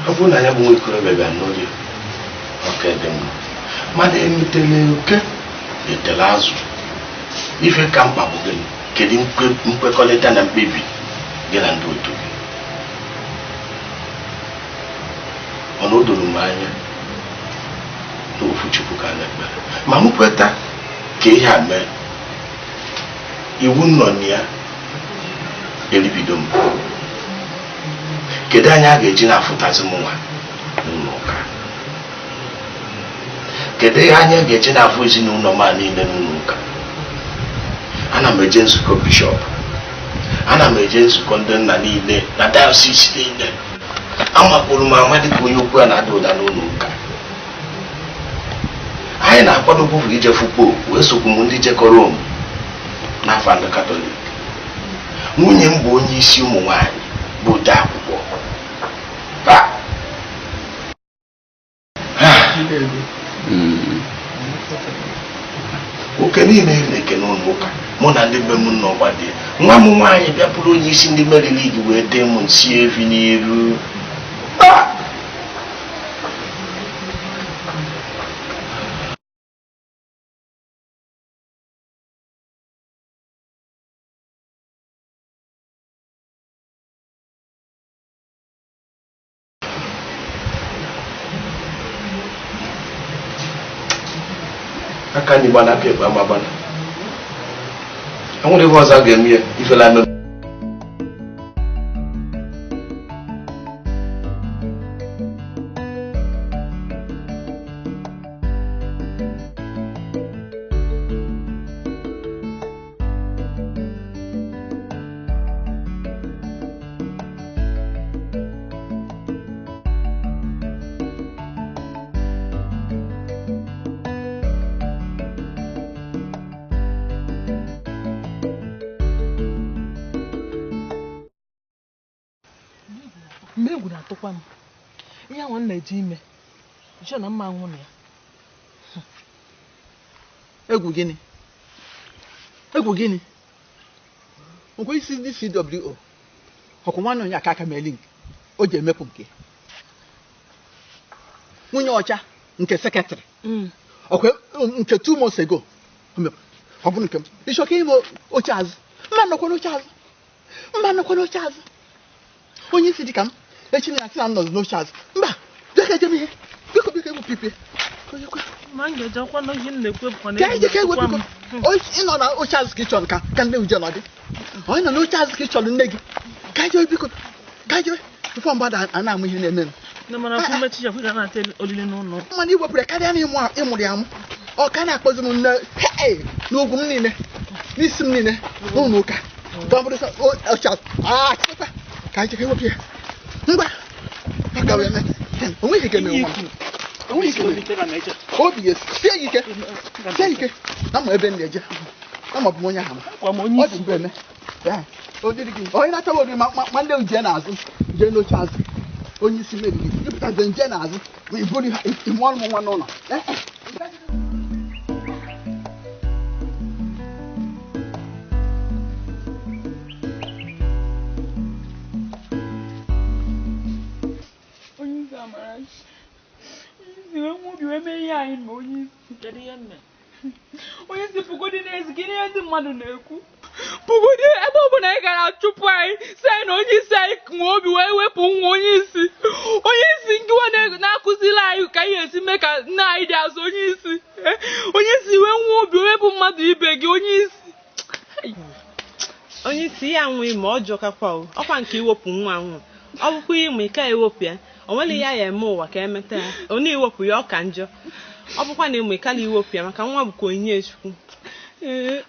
Ọ bụrụ na ya bụ nwa ikorobịa bịa n'oge ọka dị mma, mana emetela oke etela azụ. Ife ka mkpa bụ gịnị? Kedu nkwekọrịta na mkpebi gị na ndị otu gị? Mana o doro m anya na ofu Chukwu ka a na-ekpere. Ma m kweta ka ihe a mee, iwu nọ na ya eribido m. Kedu anya a ga-eji na-afụtazi m nwa n'ụlọ ụka? Kedu ihe anya ga-eji na-afụ ezinụlọ m a niile n'ụlọ ụka? Ana m eje nzukọ bishọp, ana m eje nzukọ ndị nna niile na dayọsis niile. Amakpụrụ m ama dịka onye okwu a na-ada ụda n'ụlọ ụka. Anyị na-akwadokwu ije fụ popu, wee sokwu m ndị jekọrọ Rom n'afọ ndị Katọlik. Nwunye m bụ onye isi ụmụ nwaanyị bụ ode akwụkwọ. Oke niile na-eke n'ụlọ ụka, mụ na ndị be m nọ gbadie. Nwa m nwaanyị bịapụrụ onye isi ndị Mary League wee tee m nsị efi n'iru. Aka anyị gbana aka ekpe ama gbana. Enwere ihe ọzọ a ga-eme ya ifela eme. Mgbe egwu na-atụkwa m ihe anwa m na-eji ime jụọ na mma anwụ na ya. Egwu gịnị? Egwu gịnị? Nkwa isi ndị CWO ọkụ nwanne onye aka aka mee link o ji emepụ nke nwunye ọcha nke secretary ọkwa nke 2 months ago ọ bụrụ nke m ịchọka ime oche azụ mma nọkwa n'oche azụ mma nọkwa n'oche azụ onye isi dị ka m echi na asị na m nọzi n'oche azụ mba bịa ka ejem ihe biko biko egwu pipie ka ije ka egwu biko ịnọ na oche azụ ka ị chọrọ ka nne uje nọdị onye nọ n'oche azụ ka ị chọrọ nne gị ka ije biko ka ije tupu mgbada a na-amụ ihe na-eme m mana iwepụrụ ya karịa na ịmụrụ ya amụ ọ ka na-akpọzi m nne n'ugwu m niile n'isi m niile n'ụlọ ụka ka anyị chekwa ewepụ ya ngwa onweghị ike mere obi ya sie ike sie ike na ma ebe m na-eje na ma ọ bụ m onye ahụ ọ dị mgbe eme onye na-achọghị oriri ma nne m jee n'azụ jee n'oche azụ onye isi meriri ịpụtazi nje n'azụ ma i buru ịmụọrụ m nwa n'ụlọ. Onye isi pụgodi n'ezi gịnị ihe ndị mmadụ na-ekwu pụgodi ebe ọ bụla ị gara chụpụ anyị si anyị na onye isi anyị nwee obi wee wepụ nwa onye isi ngịwa na-akụziri anyị ka anyị esi mee ka nne anyị dị azụ onye isi wee nwee obi wepụ mmadụ ibe gị onye isi ya nwee ma ọ jọkakwa ọkwa nke iwepụ nwa nwa ọ bụkwa ịmụ ike ewepụ ya o nwere ya ya eme ụwa ka emeta ya ọ na-ewepụ ya ọ ka njọ ọ bụkwa na ịmụ ịkala iwepụ ya maka nwa bụkwa onyinye Chukwu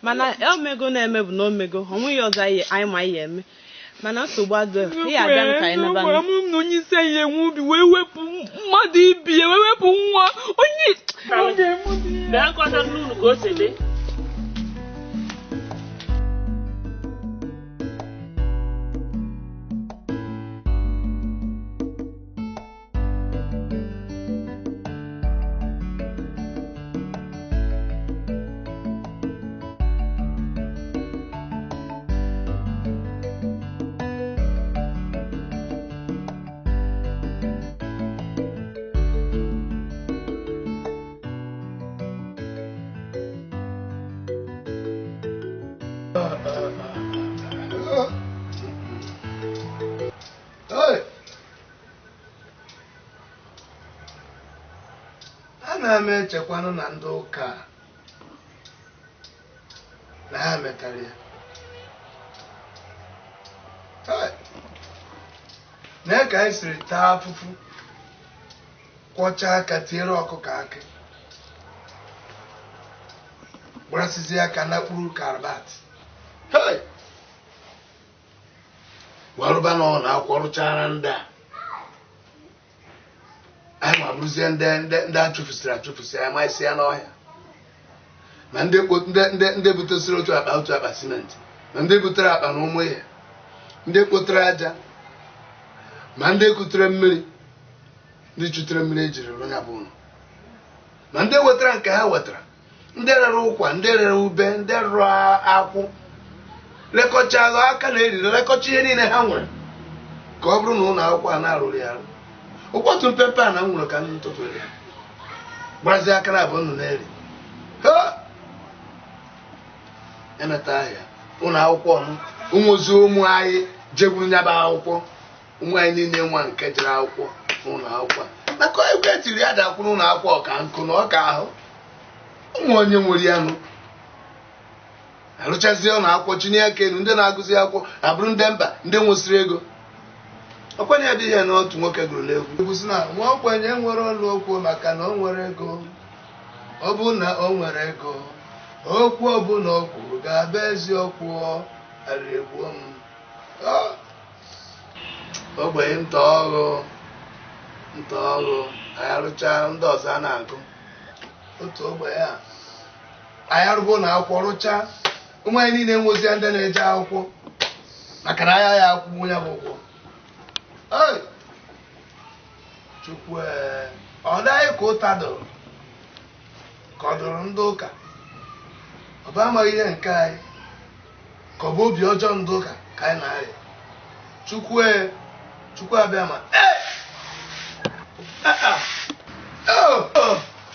mana omego na-eme bụ na omego ọ nweghị ọzọ anyị ma anyị eme mana nsogbu adịghị ị abịa ka anyị naba na onye isi anyị enwe obi wee wepụ mmadụ ibi ya wee wepụ nwa onye Ana m echekwanụ na ndị ụka na ha metara ya na ka anyị siri taa afụfụ kwọchaa aka tiere ọkụkọ akị gbarasịzi aka na kpuru karbat warụba na ọ na-akwọrụchara ndị a anyị ma bụrụzie ndị achụfusịrị achụfusị anyị ma isi ya n'ọhịa ma ndị butesịrị otu akpa simenti ma ndị butere akpa na ụmụ ihe ndị kpotere aja ma ndị kutere mmiri ndị chutere mmiri ejiri rụ ya bụ ụlọ ma ndị wetara nke ha wetara ndị rere ụkwa ndị rere ube ndị rụrụ akwụ lekọchalụ aka na eriri lekọcha ihe niile ha nwere ka ọ bụrụ na ụlọ akwụkwọ a na-arụrụ ya arụ ụkwọtụ mpempe a na m nwere ka m tụtụrụ ya gbarazie aka na abụọ nụ na-eri emeta ahịa ụlọ akwụkwọ m ụmụzi ụmụ anyị jegburu nyaba akwụkwọ ụmụ anyị niile nwa nke jere akwụkwọ n'ụlọ akwụkwọ maka egwu etiri ya dakwụ n'ụlọ akwụkwọ ka nkụ na ọka ahụ ụmụ onye nwere ya nụ arụchazie ụlọ akwụkwọ chinye aka elu ndị na-agụzi akwụkwọ abụrụ ndị mba ndị nwụsịrị ego ọkwanye ya bụ ihe na otu nwoke gụrụ n'egwu egwu sị na nwa ogbenye nwere ọlụ okwu maka na o nwere ego ọ bụ na o nwere ego okwu ọbụla o kwuru ga-abụ eziokwu arịrị m ogbenye ntaọrụ ntaọrụ anyị arụcha ndị ọzọ a na-agụ otu ogbenye a anyị arụgo na akwụkwọ rụchaa ụmụ anyị niile nwezie ndị na-eje akwụkwọ maka na anya ya akwụkwọ ya bụ ụgwọ. Chukwu ọ daghị ka ụta dụrụ ka ọ dụrụ ndị ụka ọ bụ amaghị ihe nke anyị ka ọ bụ obi ọjọọ ndị ụka ka anyị na-arịa Chukwu Chukwu abịa ma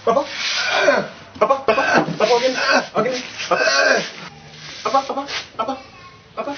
Papa Papa Papa Papa ogini ogini Papa Papa Papa Papa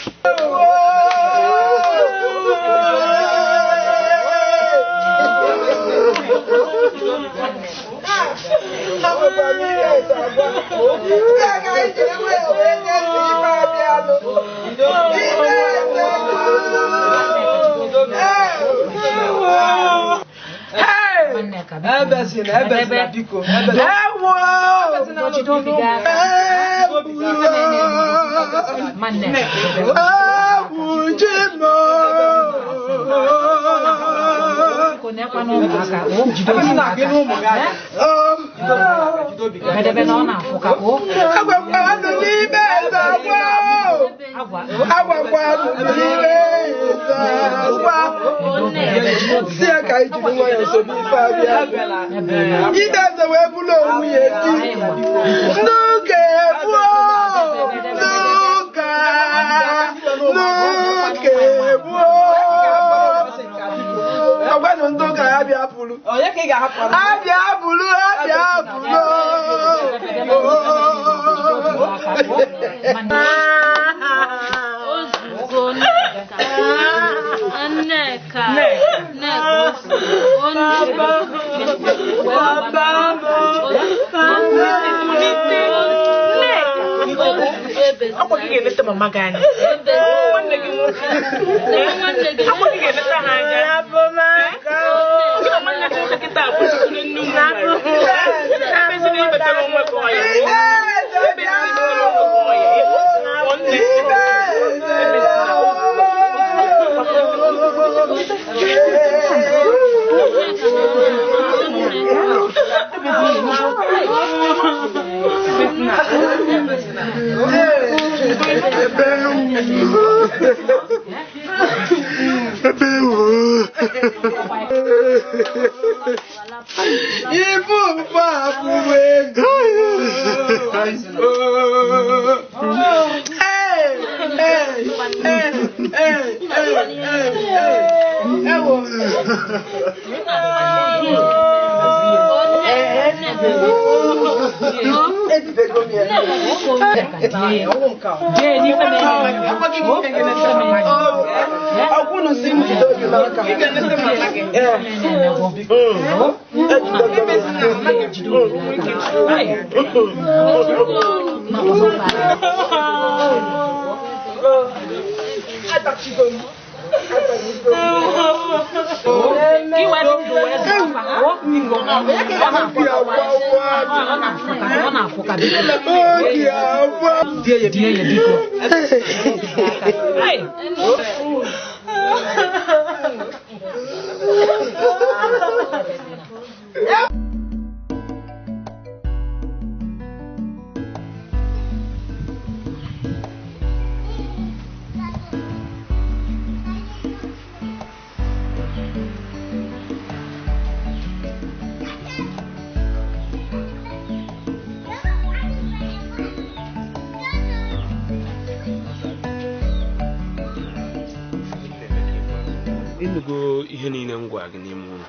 Ịnụgo ihe niile m gwa gị n'ime ụlọ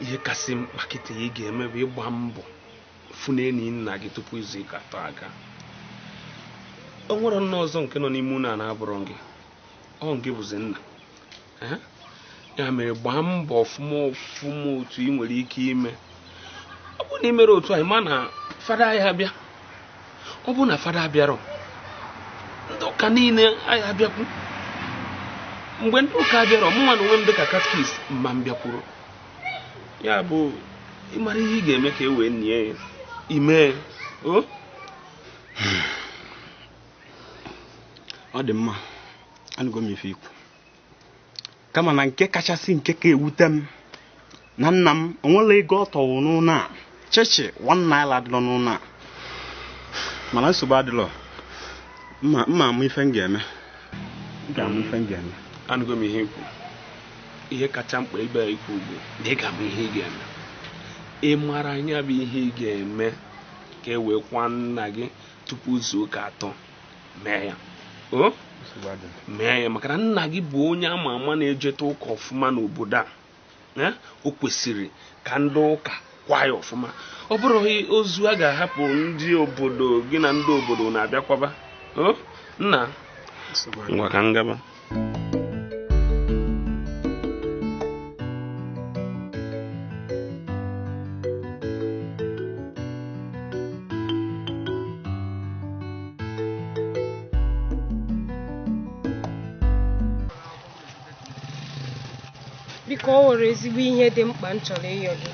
ihe kasị mkpa kịta ị ga-eme bụ ịgba mbọ fụ na enyi nna gị tupu izu ụka atọ aga. O nwere nna ọzọ nke nọ n'ime ụlọ a na-abụrụ gị, ọ gị bụzi nna. Ya mere gbaa mbọ ọfụma ọfụma otu ị nwere ike ime. Ọ bụrụ na ị mere otu a, ma na fada ya abịa. Ọ bụrụ na fada abịarọ, ndị ụka niile anyị abịakwu. Mgbe ndị ụka bịara, ọmụnwa na onwe m dịka katkist ma m bịakwuru. Ya bụ ịmara ihe ị ga-eme ka e wee nie ya ime o. Ọ dị mma, anụgo m ife ikwu. Kama na nke kachasị nke ka ewute m na nna m onwere ego ọ tọwụ n'ụlọ a, chichi 1 naira adịlọ n'ụlọ a. Mana nsogbu adịlọ, mma amụ ife m ga-eme. M ga-amụ ife m ga-eme. Anụgo m ihe ikwu. Ihe kacha mkpa ebe a ikwu bụ na ị ga-ama ihe ị ga-eme. Ị mara anya bụ ihe ị ga-eme ka e wee kwa nna gị tupu izu ụka 3 mee ya. O mee ya maka na nna gị bụ onye ama ama na-ejeta ụka ọfụma n'obodo a. O kwesịrị ka ndị ụka kwa ya ọfụma. Ọ bụrụ ozu a ga-ahapụ ndị obodo gị na ndị obodo na-abịakwaba. O nna ngwa ka m gaba. Biko ọ nwere ezigbo ihe dị mkpa m chọrọ ịyọ gị.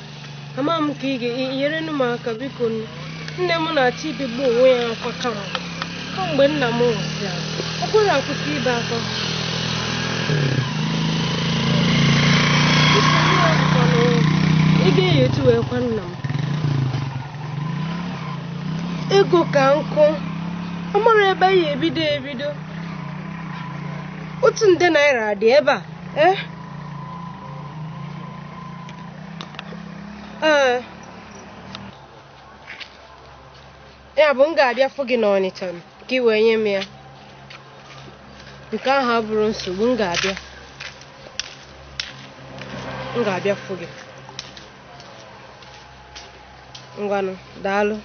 Ama m ka ị ga-enyere m aka biko. Nne m na-achọ ibegbu onwe ya akwa kamgbe nna m nwụsịrị. Ọ kwere akwụsị ibe akwa. Ị ga-eji wee kwa nna m. Ego ka nkụ. Ọ mara ebe ya ebido ebido. 1,000 naira dị ebe a. Ee. Ya bụ m ga-abịa fụ gị n'Ọnịcha ka ị wee nye m ya. Nke ahụ abụrụ nsogbu, m ga-abịa. M ga-abịa fụ gị. Ngwanụ, daalụ.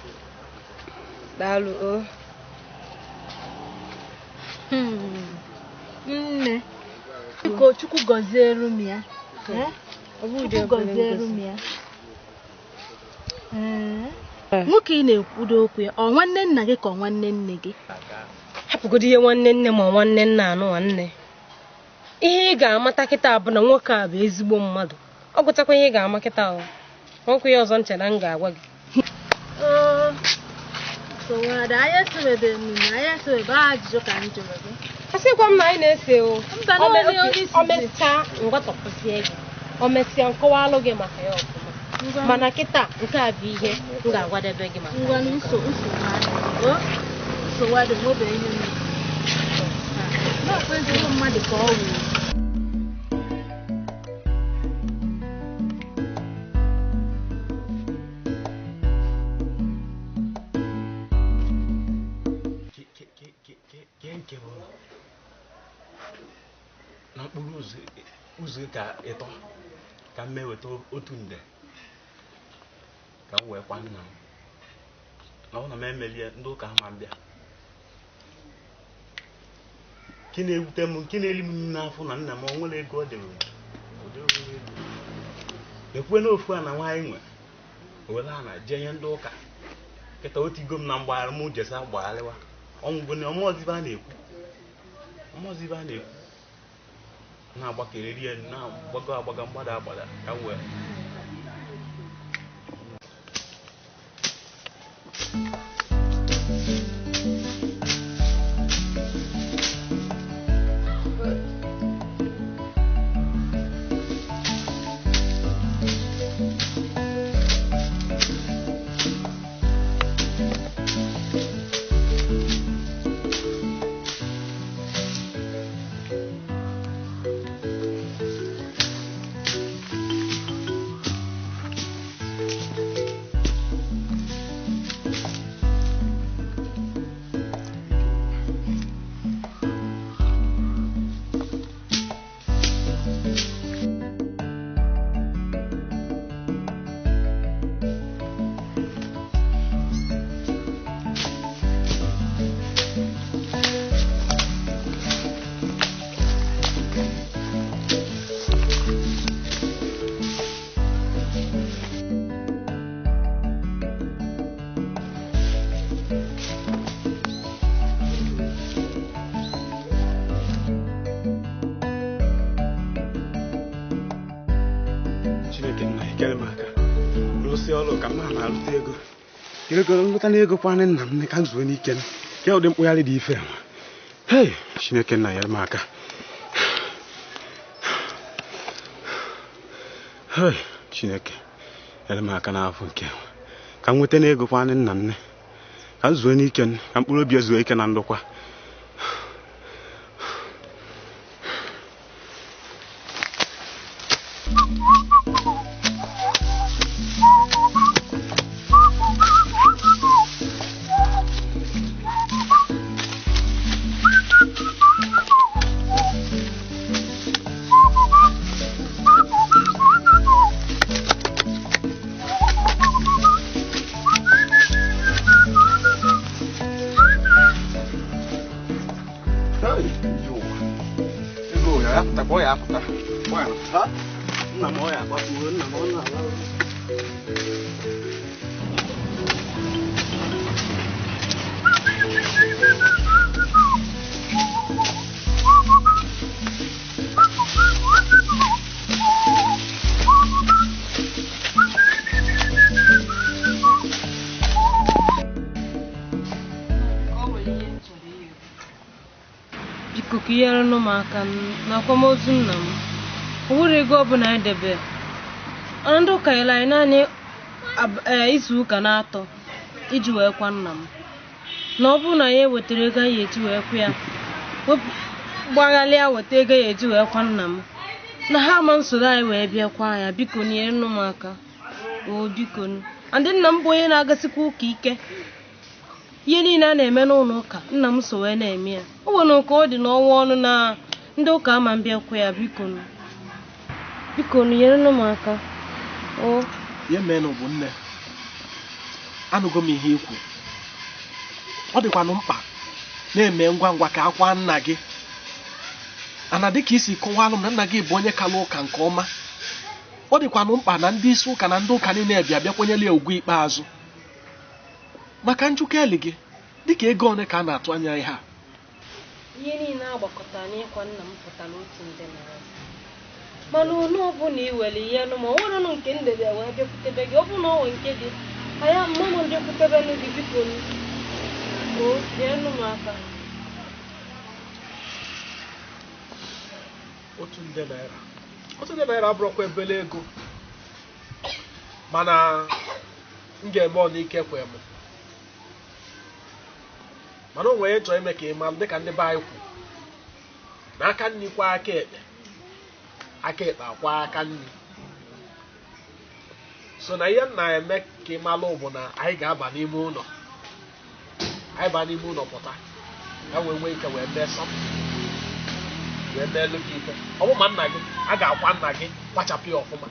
Daalụ o. Nne, biko Chukwu gọziere m ya. Chukwu gọziere m ya. Nwoke ị na-ekwudo okwu ya, ọ nwanne nna gị ka ọ nwanne nne gị? Hapụgodo ihe nwanne nne ma nwanne nna anụ nwanne. Ihe ị ga-amata kịta bụ na nwoke a bụ ezigbo mmadụ. Ọ gụtakwa ihe ị ga-ama kịta ahụ. Nwoke ya ọzọ nche na m ga-agwa gị. Asịkwa m na anyị na-ese o. O mesịa ngwatọpụzie gị. O mesịa nkọwalụ gị maka ya ọfụma. Mana kịta nke a bụ ihe m ga-agwadebe gị maka. Na mkpụrụ ụzọ ka ịtọ ka m weta 1,000 ka m wee kwa nna m. Na ọ na m emelie ndị ụka ma bịa. Nke na-ewute m, nke na-eli m n'afọ na nna m ọ nwere ego ọ dịrị. Ekwe n'ofu a na nwaanyị nwe were a na jee nye ndị ụka. Kịta otigo m na mgbaghara m jesa gbagharịwa. Ọnwụgo na ọmọzibe a na-ekwu. Ọmọzibe a na-ekwu. Na-agbakeriri elu na-agbago agbaga mgbada agbada ka m wee. Ego nlọta n'ego kwanụ nna m ka m zuo n'ike m ke ụdị mkpụgharị dị ife ma hei Chineke nna nyere m aka. Hei Chineke nyere m aka n'afọ nke ka m nweta n'ego kwanụ nna m ka m zuo n'ike m ka mkpụrụ obi ezuo ike na ndokwa. Biko ka inyere m aka n'akwamozu nna m. O nwere ego ọbụla anyị debe. Ndị ụka nyere anyị naanị izu ụka na-atọ iji wee kwa nna m. Na ọ bụrụ na anyị ewetara ego anyị eji wee kwa ya, gbaghalịa weta ego ya eji wee kwa nna m. Na ha ama nsoro anyị wee bịa kwa ya, biko nyere m aka. O biko. Ndị nna m bụ onye na-agasikwa ụka ike. Ihe niile a na-eme n'ụlọ ụka nna m so wee na-eme ya. O nwere ka ọ dị n'ọnwa ọnụ na ndị ụka ama mbịa kwa ya, biko nụ. Biko nụ nyere m aka. O ihe mere bụ nne, anụgo m ihe ikwu. Ọ dịkwanụ mkpa na-eme ngwa ngwa ka akwa nna gị. Ana dịka isi kọwalụ m na nna gị bụ onye kalụ ụka nke ọma. Ọ dịkwanụ mkpa na ndị isi ụka na ndị ụka niile bịa bịakwanyere ya ugwu ikpeazụ. Maka njụkọ eli gị, dịka ego one ka a na-atụ anya ihe a. Ihe niile agbakọtara n'ịkwa nna m pụtara ₦100. Mana onu ọbụla i were ihe nụ ma ọ nwere nụ nke ndebe wee bịakwutebe gị, ọ bụ na ọ nwee nke dị anya mma m bịakwutebe nụ gị, biko nụ. O nyerenụ m aka. ₦100. ₦100 abụrụkwa ebele ego. Mana m ga-eme ọ n'ike kwe m. Mana o nwere chọrọ ime ka ị mara dịka ndị be anyị kwu na aka nri kwa aka ekpe, aka ekpe akwa aka nri. So na ihe m na-eme ka ị mara bụ na anyị ga-aba n'ime ụlọ. Anyị ba n'ime ụlọ pụta ka wee nwee ike wee mee something, wee mee elu gị ife. Ọ bụ ma nna gị, a ga-akwa nna gị kpachapụ ya ọfụma.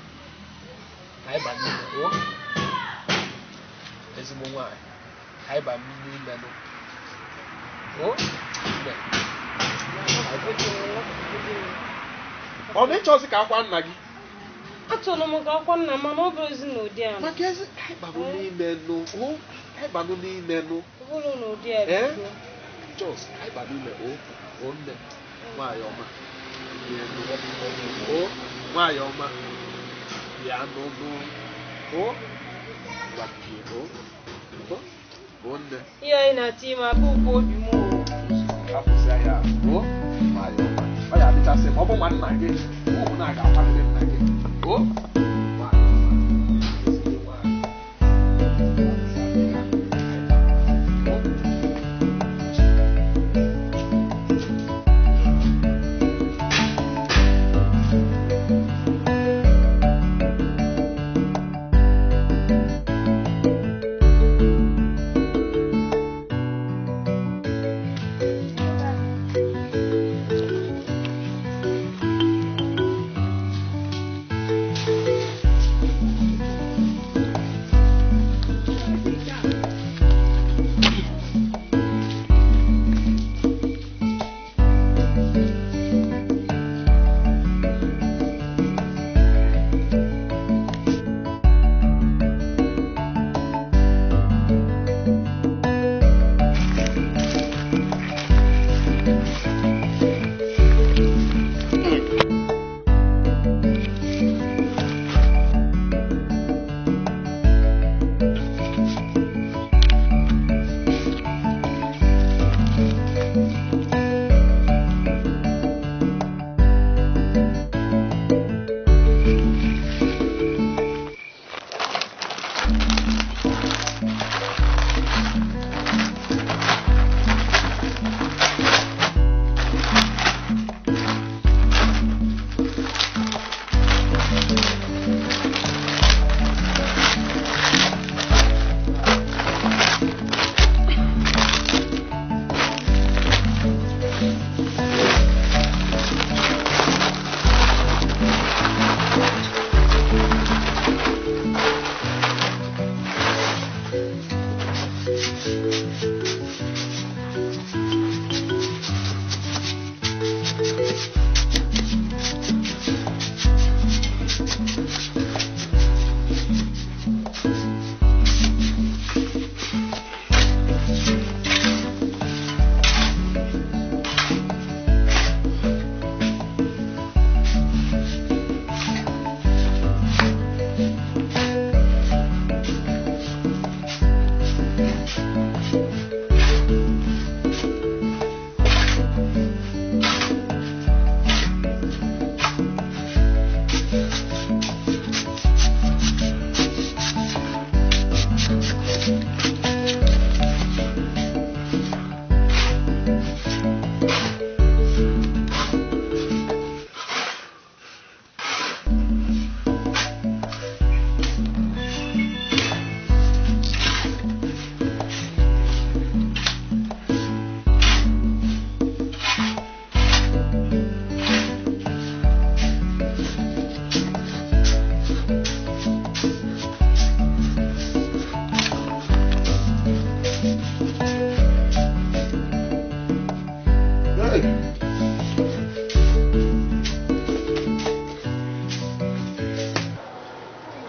Ka anyị ba n'ime o ezigbo nwaanyị, ka anyị ba n'ime nụ. Ọ na-ịchọzi ka akwa nna gị? Achọrọ m ka akwa nna m, mana ọ bụrụzi n'ụdị a. Maka ezi ka anyị banụ n'ime nụ, ka anyị banụ n'ime nụ. Ọ bụrụ n'ụdị a biko. Jos, ka anyị banụ n'ime o nne, nwaanyị ọma. O nwaanyị ọma, bịa n'ụlọ. O gwa gị o. Ihe anyị na-achọ ime abụ ụkwụ obi m o. Hapụsịa ya o nwaanyị ọma. Ọ ya adịchasị ma ọ bụ ma nna gị, ụmụ na ga-akwarịrị nna gị. O nwaanyị ọma, ezigbo nwaanyị.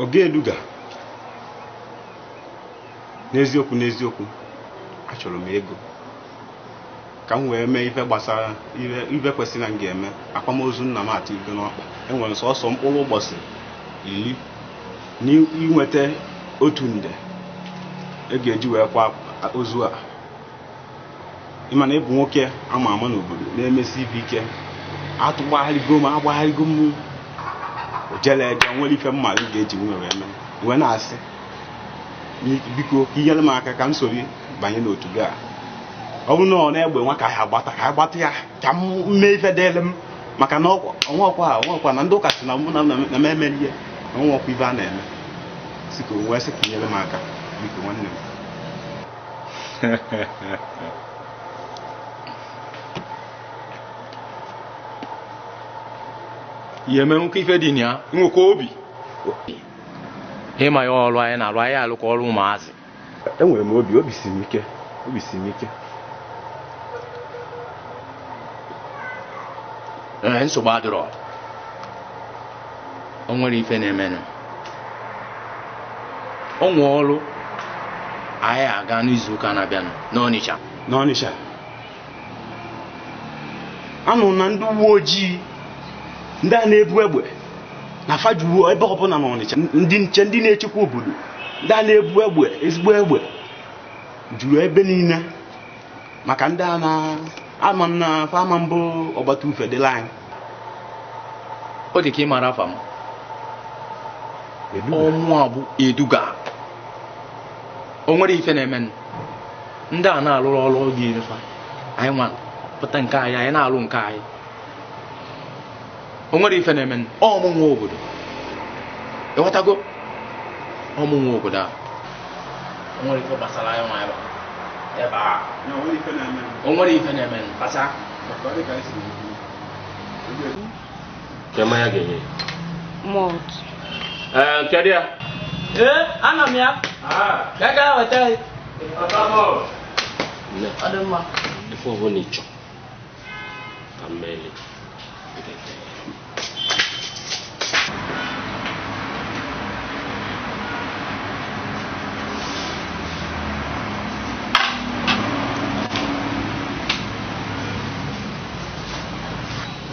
Ogeduga, n'eziokwu n'eziokwu, achọrọ m ego ka m wee mee ife gbasara ife kwesịrị na m ga-eme akwamozu nna m atụ igo n'ọkpa. Enwere sọsọ mkpụrụ ụbọchị 10 n'inweta 1 nde e ga-eji wee kwa ozu a. Ịma na ịbụ nwoke ama ama n'obodo na-emesi ife ike, atụgbagharịgo m agbagharịgo m ojele eje nwere ife mma ị ga-eji nwe wee mee wee na-asị biko ka inyere m aka ka m soro banye n'otu gị a. Ọ bụrụ na ọ na-egbe nwa ka anyị agbata ka anyị gbata ya ka m mee ife dịịrị m, maka na ọnwa ọkwa na ndị ụka si na mụ na m emeli ihe na ọnwa ọkwa ife a na-eme si ka o wee sị ka inyere m aka biko nwanne m. Ihe emenwukwa ife dị na ya nwekwa obi ịma ya ọrụ anyị na-arụ anyị alụkwa ọrụ ụmụazị. Enwere m obi, obi siri ike, obi siri ike. Ee, nsogbu adịrọ, o nwere ife na-emenụ. O nwe ọrụ anyị aga n'izu ụka na-abịanụ n'Ọnịcha. N'Ọnịcha anụ na ndị uwe ojii ndị a na-ebu egbe na fajuo ebe ọbụla n'Ọnịcha, ndị nche ndị na-echekwa obodo ndị a na-ebu egbe ezigbo egbe juru ebe niile maka ndị a na-ama m na fama mbụ ọgbata ufe dịla anyị. Ọ dị ka ị mara afa m, ọnwụ a bụ Eduga. O nwere ife na-emenụ, ndị a na-alụrụ ọrụ dị ife anyị nwa pụta nke anyị, anyị na-alụ nke anyị. O nwere ife na-emenụ, ọmụ nwa obodo, ịghọtago? Ọmụ nwa obodo a o nwere ife gbasara anyị nwa ebe a. O nwere ife na-emenụ gbasa. Mmanya ga-enye malt. Kedu ya? Ee, anọ m ya. Ya gara weta ya. Ọ dị mma. Ife ọbụla ị chọ ka m meele.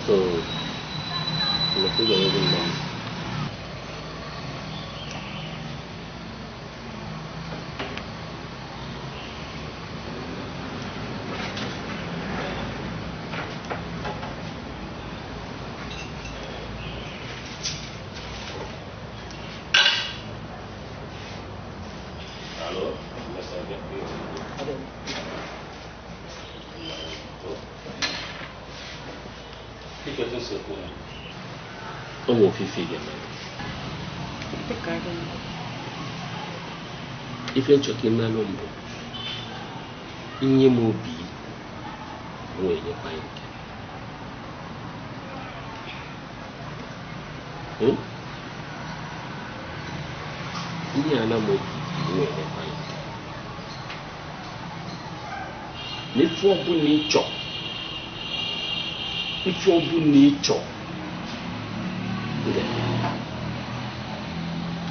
So, Ụmụ ofufe ga-eme ife nchọka imelụ mbụ inye m obi wee nyekwa ya nke inye ana m obi wee nyekwa ya nke n'ife ọbụla ịchọ, ife ọbụla ịchọ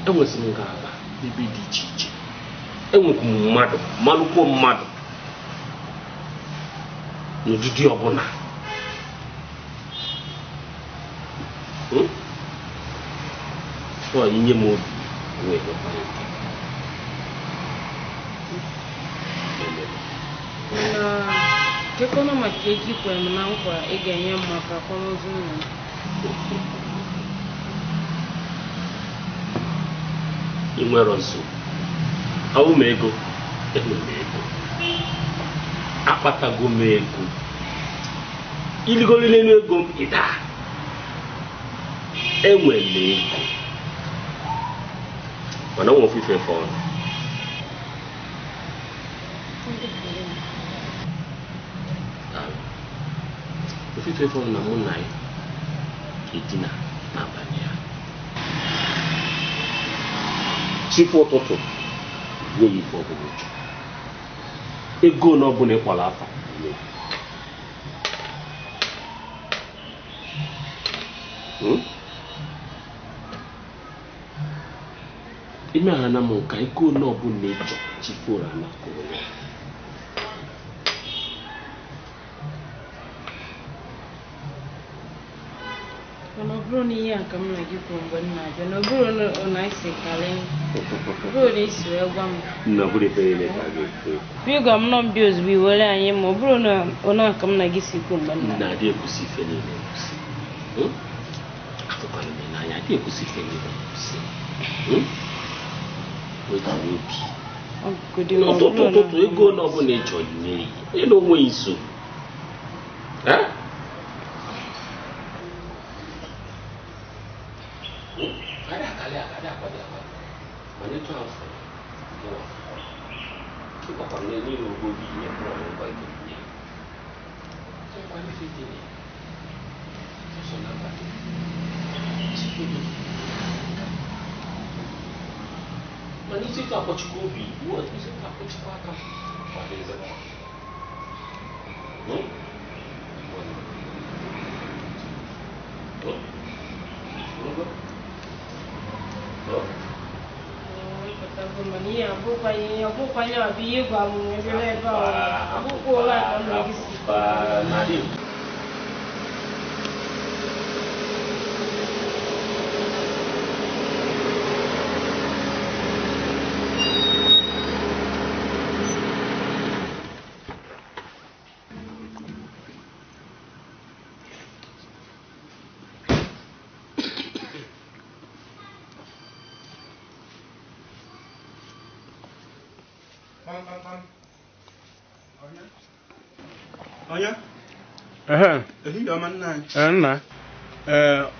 enwesịrị m ngalaba n'ebe dị iche iche, enwekwu m mmadụ malụkwuo mmadụ n'ụdịdị ọbụla. Ọ inye m obi wee nyekwa ya nke. Na kekọnọ maka ego i kwere m na nkwa ị ga-enye m maka akwamozu nna m. Ị nwere nsogbu, awụ m ego, enwe m ego, akpatago m ego, iligoro n'elu ego m ịda, enwe m ego, mana nwe ofufe fọrọ. Ofufe fọrọ na mụ na ya edina n'abalị a. Chifu ụtụtụ nye ya ife ọbụla ịchọ, ego na ọbụla ịkwara afa. Ime ha na m nka iko na ọ bụ na ịchọ chiforo anakụrụ ya. Mana ọ bụrụ na ihe a ka m na gị kwuru mgbe m na-abịa, na ọ bụrụ na isi kalị, ọ bụrụ na isi wee gwa m. Nna bụrụ ife niile ka a ga-ekwu ekwu. Biko m nọ mbịa ozugbo i were anyị ma ọ bụrụ na ọ na-aka m na gị si kwuo mgbe m na-abịa. Nna adị ekwusi ife niile ekwusi. Afụkwara m n'anya adị ekwusi ife niile ekwusi. Wetuo obi. Ụtụtụ ụtụtụ ego na ọbụla ị chọrọ nye ya na onwe iso. Nna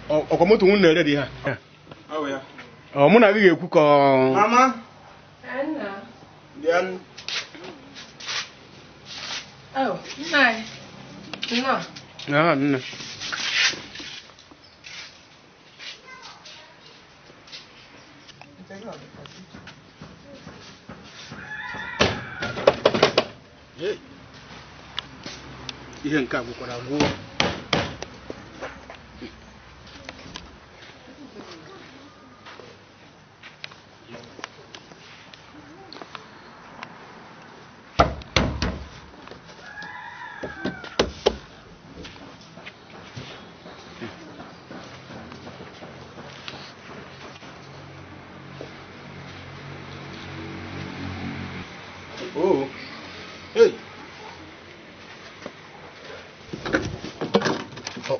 ọkwa moto nwunye na-ere dị ha. Ọ mụ na gị ga-ekwu ka Mama. Nna. Nne. Ihe nke a gwụkwara agwụ. Oh. Hey. Oh.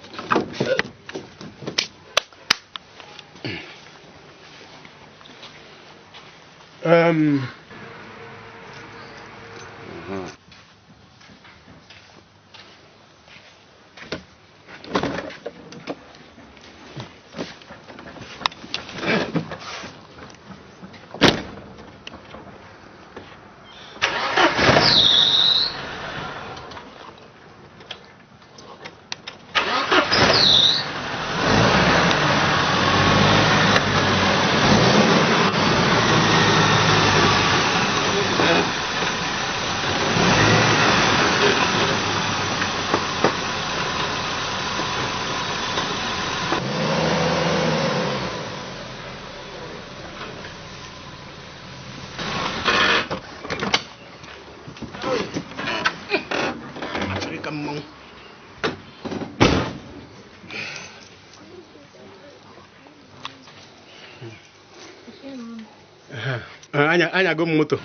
Anya go m moto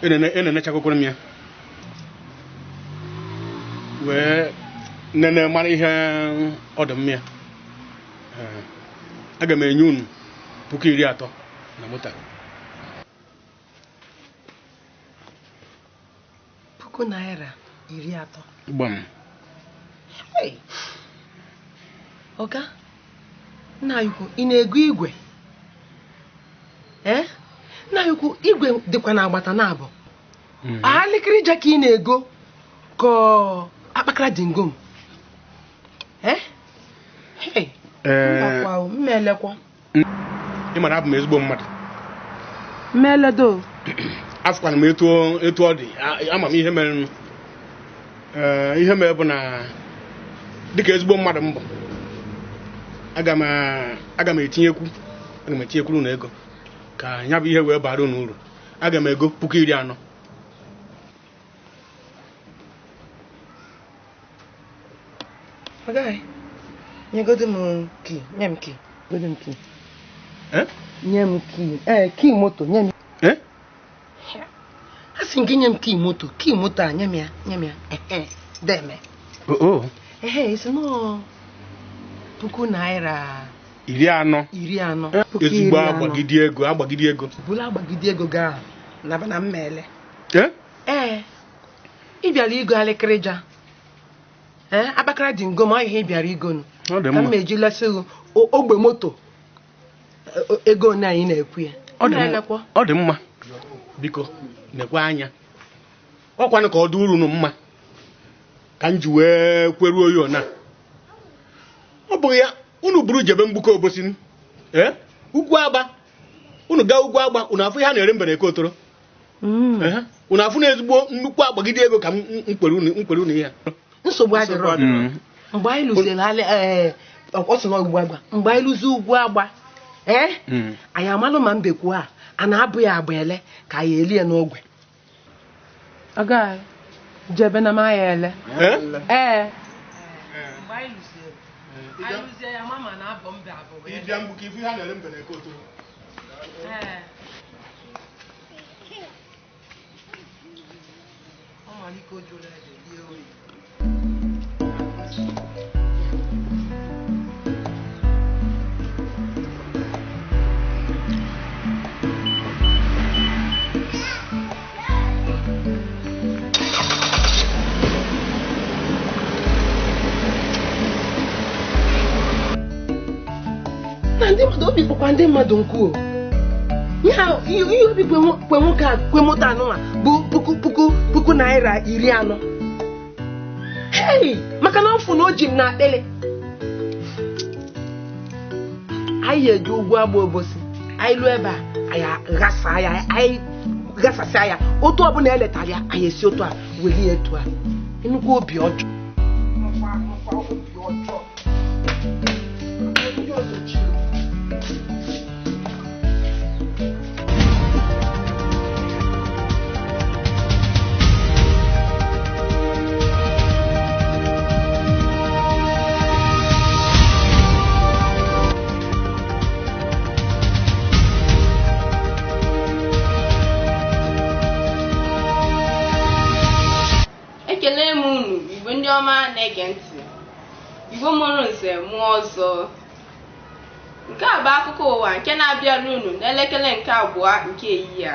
enene chakwukwara m ya wee nene mara ihe ọ dị m ya. Aga m enye unu 30,000 na moto. ₦30,000. Gbam. Hey. Oga, nna ukwu, ị na-ego igwe? Eh? Nna ukwu, igwe dịkwa n'agbata na-abụ. Alikiri ja ka ị na-ego ka akpakara dingom. Eh? Hey. Mbakwa, mmelekwa. Ị mara abụ m ezigbo mmadụ. Mmeledo. Afụkwana m etu ọ dị, ama m ihe mere. Ihe mere bụ na dịka ezigbo mmadụ mbụ, Aga m etinyekwuru na ego ka ya bụ ihe wee bara unu uru. Aga m ego 40,000. Ọgaghị. Nyegodu m kii, nye m kii. Godu m kii. Nye m kii. Kii moto, nye m. A sị gị nye m kii moto a, nye m ya, nye m ya. Deme. Oo. Isi nọọ ₦40,000. 40. Ezigbo agbagide ego. Bụrụ agbagide ego gaa na na mmele. Ee. Ị bịara igo alịkịrịja. Abakara dị ngo ma ihe ị bịara igonu. Ka m eji lesị ogbe moto ego na anyị na-ekwu ya. Ọ dị mma. Biko nekwa anya. Ọkwanụ ka ọ dị uru nụ mma ka m ji wee kweruo ya ona. Ọ bụghị ya unu buru jebe mgbuke Obosi. Ugwu Agba. Unu gaa Ugwu Agba unu afụ ihe a na-ere mbere eke otoro. Unu afụ na ezigbo nnukwu agbagide ego ka m kwere unu ihe. Nsogbu adịrọ. Mgbe anyị lụziri ọsọ Ugwu Agba, mgbe anyị lụzi Ugwu Agba, anyị amalụ ma mbekwu a a na-abụ ya agba ele ka anyị elie n'ogwe. Agaghị jebe na maya ele. Ee. Mgbe anyị lụzie ya mama na-abọ mbe abụọ. Ịbịa mgbuke ifu ihe a na-ere mbe na-eke otoro. Ọ malike ojoro ede lie oyi. Na ndị mmadụ obi kpọkwa ndị mmadụ nkwu o. Ihe obi kwe nwoke a kwe moto anụnwa bụ ₦40,000. Hei, maka na ọ fụ na o ji m n'akpịrị. Anyị eji Ugwu Agba Obosi, anyị lụọ ebe a, anyị ghasa ya, anyị ghasasịa ya. Otu ọbụla eletara ya, anyị esi otu a welie etu a. Nnukwu obi ọjọọ. Ekele m unu Igbo ndị ọma na-ege ntị. Igbo mụrụ nze mụọ ọzọ. Nke a bụ akụkọ ụwa nke na-abịara unu n'elekere nke 2 nke ehihie a.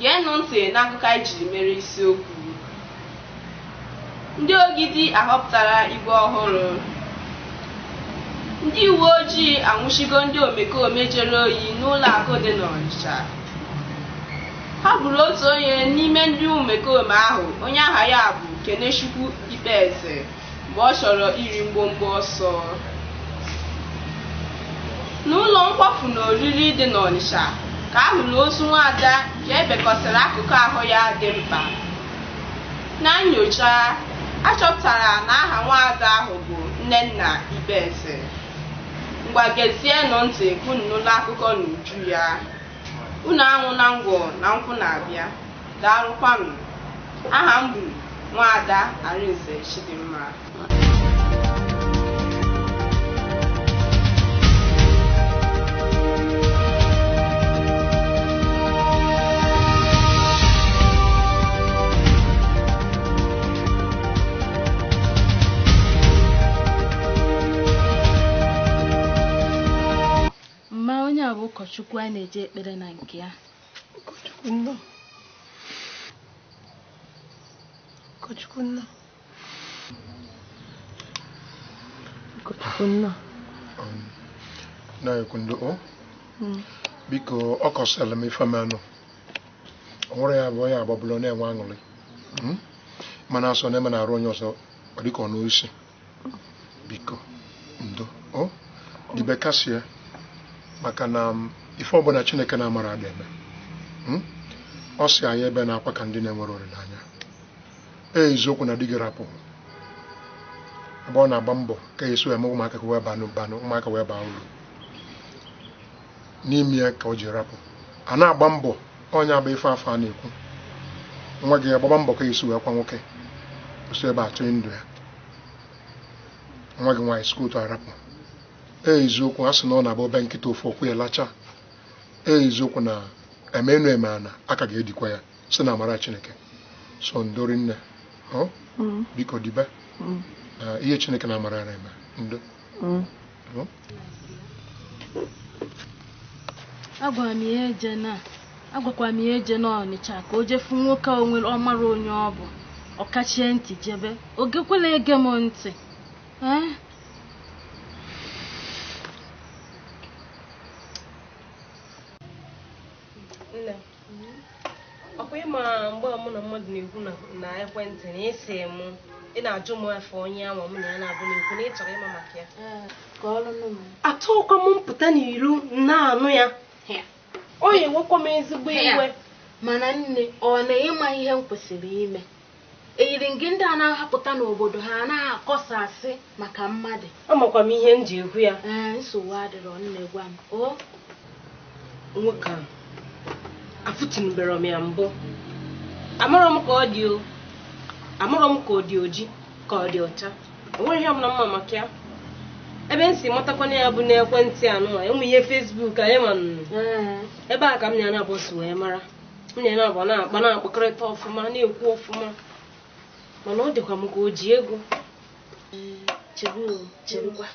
Geenụ ntị n'akụkọ anyị jiri mere isiokwu. Ndị Ogidi ahọpụtara igwe ọhụrụ. Ndị uwe ojii anwụchigo ndị omekome jere oyi n'ụlọ akụ dị n'Ọnịcha. Ha gburu otu onye n'ime ndị omekome ahụ onye aha ya bụ Kenechukwu Ikpeeze mgbe ọ chọrọ iri mgbomgbo ọsọ. N'ụlọ nkwafu na oriri dị n'Ọnịcha ka a hụrụ ozu nwaada ka ebekọsịrị akụkụ ahụ ya dị mkpa. Na nnyocha, a chọpụtara na aha nwaada ahụ bụ Nnenna Ikpeeze. Ngwa gezienụ ntị ka unu nụlụ akụkọ n'uju ya. Unu anwụ na ngwọ na nkwụ na-abịa. Daalụkwanụ. Aha m bụ Nwaada Arinze Chidimma. Mma onye a bụ ụkọchukwu a na-eje ekpere na nke ya. Ụkọchukwu nnọọ. Ụkọchukwu nnọọ. Ụkọchukwu nnọọ. Na-ekwu ndo o. Biko ọ kọsara m ife menụ. Ọ nwere ya bụ onye agbabụla na-enwe aṅụrị. Mana asọ na-eme na-arụ onye ọzọ ọ dịka ọ n'isi. Biko ndo o. Dibe kasie maka na ife ọbụla Chineke na-amara adị eme. Ọ sị anyị ebe na-akwa ka ndị na-enwere olileanya. Ee, eziokwu na di gị rapụ. Ebe ọ na-agba mbọ ka esi eme ụmụaka ka wee baa n'ụbanụ, ụmụaka wee baa uru. N'ime ya ka o ji rapụ. A na-agba mbọ onye agba ife afọ a na-ekwu. Nwa gị agbaba mbọ ka esi wee kwa nwoke. O si ebe a tụghị ndụ ya. Nwa gị nwaanyị skuutu arapụ. Ee, eziokwu, a sị na ọ na-abụ obe nkịta ofu okwu ya lacha. Ee, eziokwu na emenu eme ana aka ga-edikwa ya site na amara Chineke. So ndori nne, ọ biko dibe na ihe Chineke na-amara ya eme ndo. Agwara m ya eje na agwakwara m ya eje n'Ọnịcha ka o jefu nwoke a onwere ọmara onye ọ bụ ọkachie ntị jebe ogekwela ege m ntị. Ee, nne, ọkwa ịma mgbe mụ na mmadụ na-ekwu na ekwentị na isi mụ ị na-ajụ m afọ onye anwa mụ na ya na-abụ na-ekwu na ị chọrọ ịma maka ya. Atọkwa m mpụta n'ilu na-anụ ya. Ọ ya enwekwa m ezigbo iwe. Mana nne, ọ na ịma ihe m kwesịrị ime? Eyiri gị ndị a na-ahapụta n'obodo ha anaghị akọsasị maka mmadụ. Amakwa m ihe m ji ekwu ya. Ee, nsogbu adịrọ nne, gwa m. O nwoke a afụtụnubere m ya mbụ. Amarọ m ka ọ dị o. Amarọ m ka ọ dị oji ka ọ dị ọcha. O nwere ihe ọbụla mma maka ya. Ebe m si matakwana ya bụ n'ekwentị anụnwa, ụmụ ihe Facebook anyị ma nụ. Ebe a ka m na abụ si wee mara. M na abụ na-akpa na-akpakọrịta ọfụma, na-ekwu ọfụma. Mana ọ dịkwa m ka o ji ego. Cherekwa.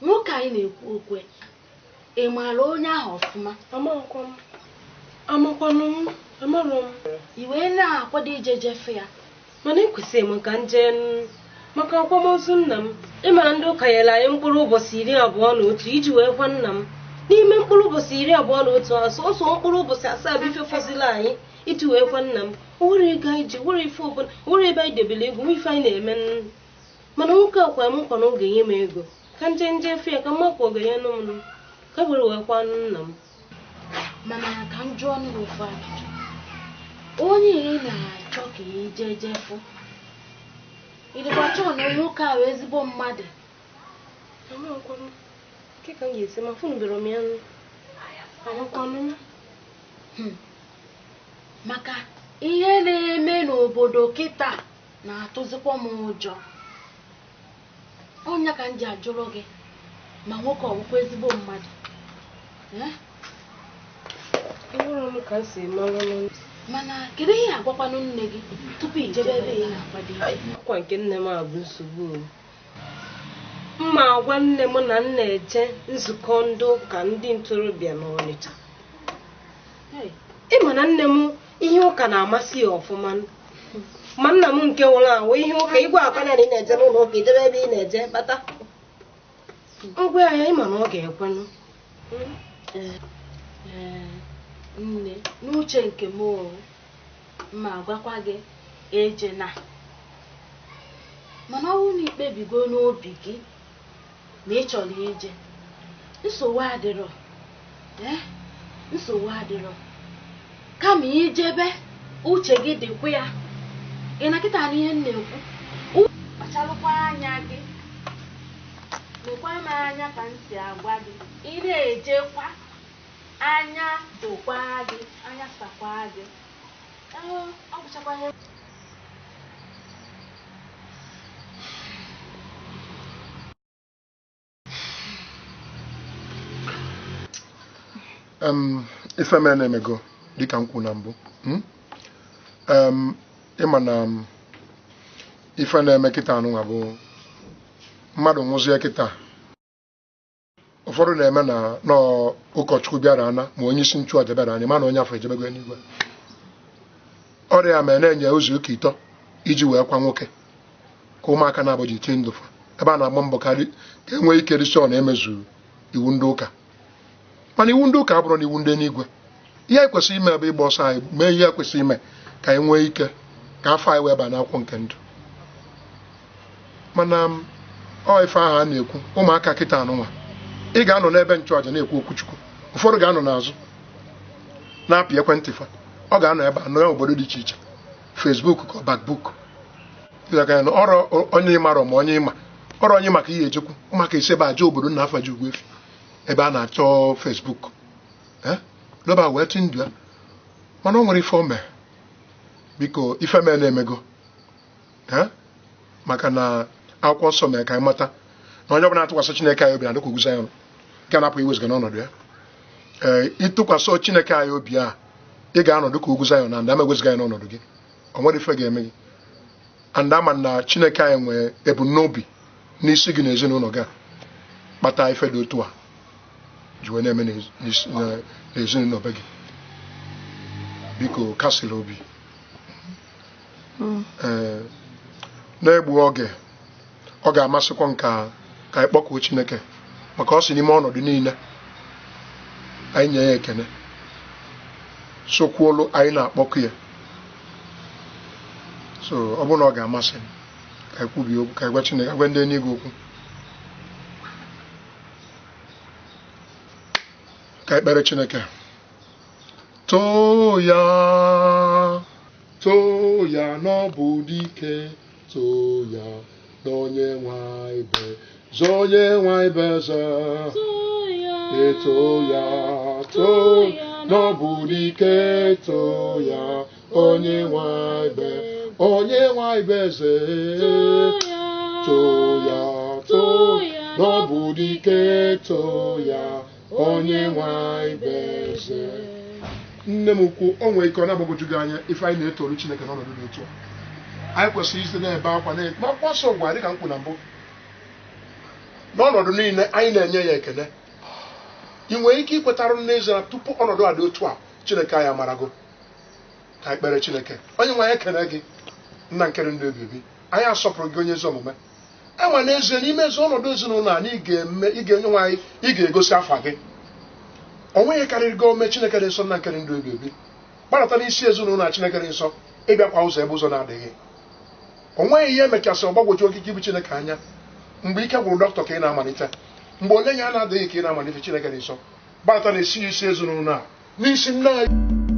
Nwoke anyị na-ekwu okwe, ị maara onye ahụ ọfụma? Amakwanụ m, amarọ m. I wee na-akwado ije jefe ya? Mana ekwesịrị m ka m jee maka akwamozu nna m. Ịmara ndị ụka nyere anyị mkpụrụ ụbọchị 21 iji wee kwa nna m. N'ime mkpụrụ ụbọchị 21 a, sọsọ mkpụrụ ụbọchị 7 bụ ife fọziri anyị iji wee kwa nna m. O nwere ego anyị ji, nwere ife ọbụla, nwere ebe anyị debere ego, nwe ife anyị na-eme. Mana nwoke a kwa m nkwa na ọ ga-enye m ego. Ka nje nje efe ya ka mma kwa ọ ga-enye m ka were wee kwa nna m. Mana ka m jụọ ọnụ ofu ajụjụ. Onye ị na-achọ ka ị jee jefu, ị dịkwa chọọ na nwoke ahụ ezigbo mmadụ? Nke ka m ga-esi ma fụnubere m ya nụ. Amakwanụ m. Maka ihe na-eme n'obodo kịta na-atụzikwa m ụjọ. Ọnya ka m ji ajụrụ gị ma nwoke ọ bụkwa ezigbo mmadụ. Mana kedu ihe agwakwanụ nne gị tupu i jebe ebe ị na-akwado ije? Akwa nke nne m a bụ nsogbu. Mma agwa nne m na nna eje nzukọ ndị ụka ndị ntorobịa n'Ọnịcha. Ịma na nne m ihe ụka na-amasị ya ọfụma. Ma nna m nke nwụrụ anwụ ihe ụka igwe akwa na ị na-eje n'ụlọ ụka idebe ebe ị na-eje kpata. Ngwa ya ịma na ọ ga-ekwenụ. Nne, n'uche nke m ma agwakwa gị eje na. Mana ọ bụrụ na ikpebigo n'obi gị na ị chọrọ ije, nsogbu adịrọ. Nsogbu adịrọ. Kama ijebe uche gị dịkwa ya. Ị na kịta na ihe m na-ekwu? Kpacharụkwa anya gị. Lekwa m anya ka m si agwa gị. Ị na-ejekwa anya dokwa gị, anya sakwa gị. Ọ bụchakwa ihe. Ife mere na-emego dịka m kwuru na mbụ. Ịma na ife na-eme kịta anụnwa bụ mmadụ nwụzie kịta. Ụfọdụ na-eme na ụkọchukwu bịara ana ma onye isi nchụaja bịara anya mana onye afọ ejebego n'igwe. Ọrịa mere na-enye ụzọ ụka ịtọ iji wee kwa nwoke ka ụmụaka na-abụji tie ndụfa ebe a na-agba mbọ karị ka e nwee ike risi ọ na-emezu iwu ndị ụka. Mana iwu ndị ụka abụrụ na iwu ndị n'igwe. Ihe anyị kwesịrị ime bụ ịgba ọsọ anyị mee ihe kwesịrị ime ka anyị nwee ike ka afọ anyị wee baa n'akwụkwọ nke ndụ. Mana ọ ife ahụ a na-ekwu ụmụaka kịta anụnwa, ị ga-anọ n'ebe nchụaja na-ekwu okwuchukwu, ụfọdụ ga-anọ n'azụ na-apị ekwentị fa, ọ ga-anọ ebe a nọ obodo dị iche iche, Facebook ka ọ bakbuk ọrụ onye ịmarọ ma onye ịma Ọrụ onye maka ihe ejekwu maka esi ebe aja obodo nna afa ji ugwu efi ebe a na-achọ Facebook loba wee tụ ndụ ya mana o nwere ife o mee biko ife mee na-emego maka na akwụkwọ nsọ mere ka anyị mata na onye ọbụla na-atụkwasị Chineke anyị obi na-adịkwa ugwu Zayọn nke na-apụ iwezụga n'ọnọdụ ya. Ee, ịtụkwasị Chineke anyị obi a ị ga-anọ dịka ugwu Zayọn na ndị ama ewezụga ya n'ọnọdụ gị. O nwere ife ga-eme gị and ama na Chineke anyị nwee ebumnobi n'isi gị na ezinụlọ gị a kpata ife dị otu a ji wee na-eme n'ezinụlọ be gị. Biko kasịla obi. Ee, na-egbu oge ọ ga-amasịkwa nka ka anyị kpọkuo Chineke maka ọ si n'ime ọnọdụ niile anyị nye ya ekene sokwuolu anyị na-akpọku ya. So ọ bụrụ na ọ ga-amasị m ka anyị kwubie okwu ka anyị gwa Chineke gwa ndị eluigwe okwu ka anyị kpere Chineke. Too ya n'ọbụ dike, too ya n'onye nwe ibe, zonye nwe ibe eze. Too ya, too n'ọbụ dike, too ya onye nwe ibe, onye nwe ibe eze. Too ya, too n'ọbụ dike, too ya onye nwe ibe eze. Nne m ukwu o nwere ike ọ na-agbagwoju gị anya ife anyị na-etoru Chineke n'ọnọdụ dị otu a. Anyị kwesịrị isi na-ebe akwa na-ekpe akwụkwọ nsọ gwa dịka m kwuru na mbụ n'ọnọdụ niile anyị na-enye ya ekele. Ị nwere ike ikwetarụ n'ezie na tupu ọnọdụ a dị otu a Chineke anyị amarago. Ka anyị kpere Chineke. Onye nwe anyị ekele gị nna nke ndụ ebibi anyị asọpụrụ gị onye ezi omume. Enwe n'ezie n'ime ezi ọnọdụ ezinụlọ anyị ga-eme ị ga-enye nwe anyị ị ga-egosi afa gị. O nweghị karịrị gị ome Chineke dị nsọ nna nke ndụ ebi ebi gbadata n'isi ezinụlọ a Chineke dị nsọ ịbịakwa ụzọ ebe ụzọ na-adịghị. O nweghị ihe emechasị ọgbagwoju okike ibu Chineke anya mgbe ike gwụrụ dọkịta ka ị na-amalite mgbe ole ya na-adịghị ka ị na-amalite Chineke dị nsọ gbadata n'isi isi ezinụlọ a n'isi nne anyị.